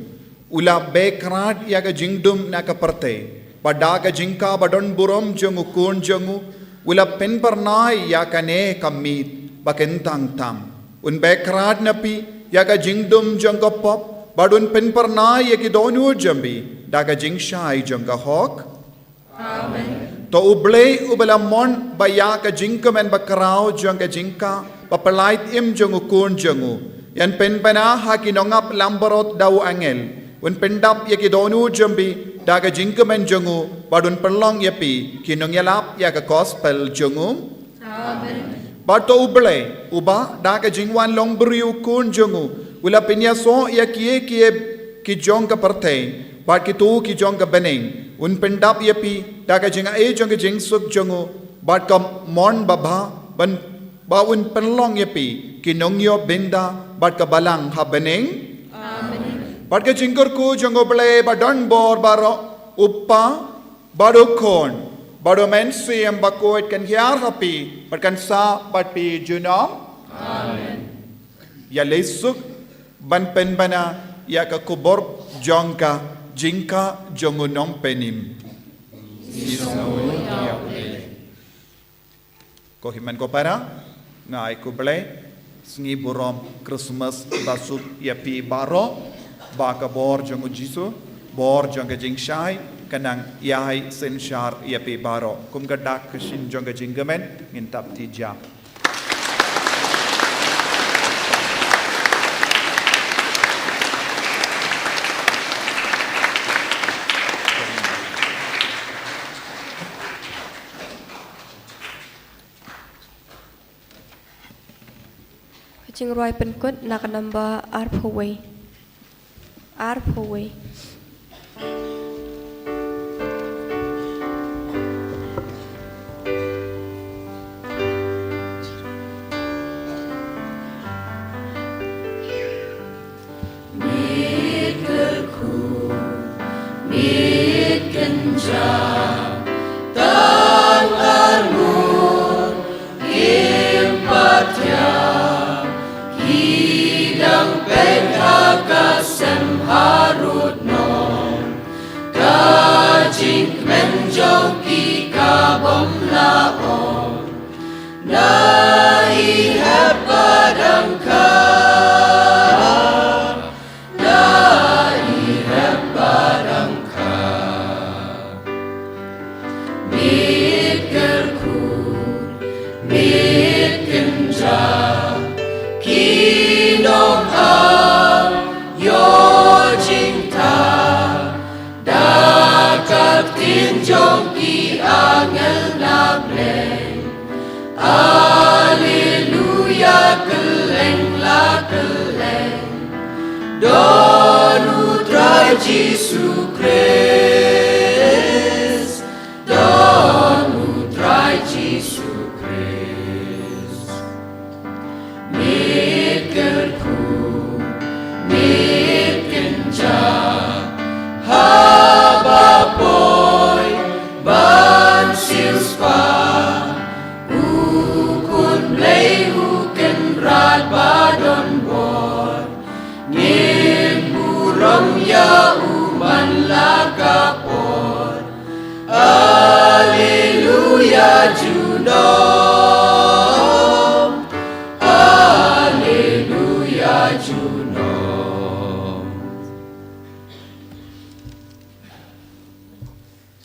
u la bthrang ïa ka jingdum na ka pyrthei, bad da ka jingkha ba don burom jong u Khun jong u, u la pynphyrnai ïa kane ka miet ba kyntang tam. Un bthrang na phi ïa ka jingdum jong ka pop, bad un pynphyrnai ïa ki dohnud jong phi da ka jingshai jong ka hok. Amen. To U Blei uba la mon ba ïa ka jingkmen bakhraw jong ka jingkah ba pyllait im jong u Khun jong u, yn pynbna ha ki nongap langbrot da u angel, un pyndap ïa ki dohnud jong phi da ka jingkmen jong u, bad un pynlong ïa phi ki nongïalap ïa ka gospel jong u. Amen. Bad to U Blei uba da ka jingwan long briew u Khun jong u, u la pynïasoh ïa kiei kiei ki jong ka pyrthei, bad kito ki jong ka bneng, un pyndap ïa phi da ka jingai jong ka jingsuk jong u, bad ka mon babha, ban ba un pynlong ïa phi ki nongïoh bynda bad ka balang ha bneng. Amen. Bad ka jingkyrkhu jong U Blei badonbor baroh, U Kpa, bad U Khun, bad U Mynsiem Bakhuid kan hiar ha phi bad kan sah bad phi junom. Amen. Ïa leit suk ban pynbna ïa ka khubor jong ka jingkah jong u Nongpynim. Ko hynmen ko para, nga ai khublei, sngi burom Christmas basuk ïa phi baroh, ba ka bor jong u Jisu, bor jong ka jingshai, kan nang ïai synshar ïa phi baroh. Kum ka dak ka shin jong ka jingkmen, ngin tap ti ja. Ka jingrwai pynkut na ka namba arphew wei. Arphew wei. Mit kyrkhu, mit kynja, tang arngut, kim pat ïa, ki dang peit ha ka sem harud noh, ka jingkmen jong ki ka bym lah on. Na i hep ba dang kha, na i hep ba dang kha. Mit kyrkhu, mit kynja, ki nong-aïom ïoh jingtah da ka ktien jong ki angel na Blei. Alleluia, kylleng la kylleng don U Trai Jisu Khrist.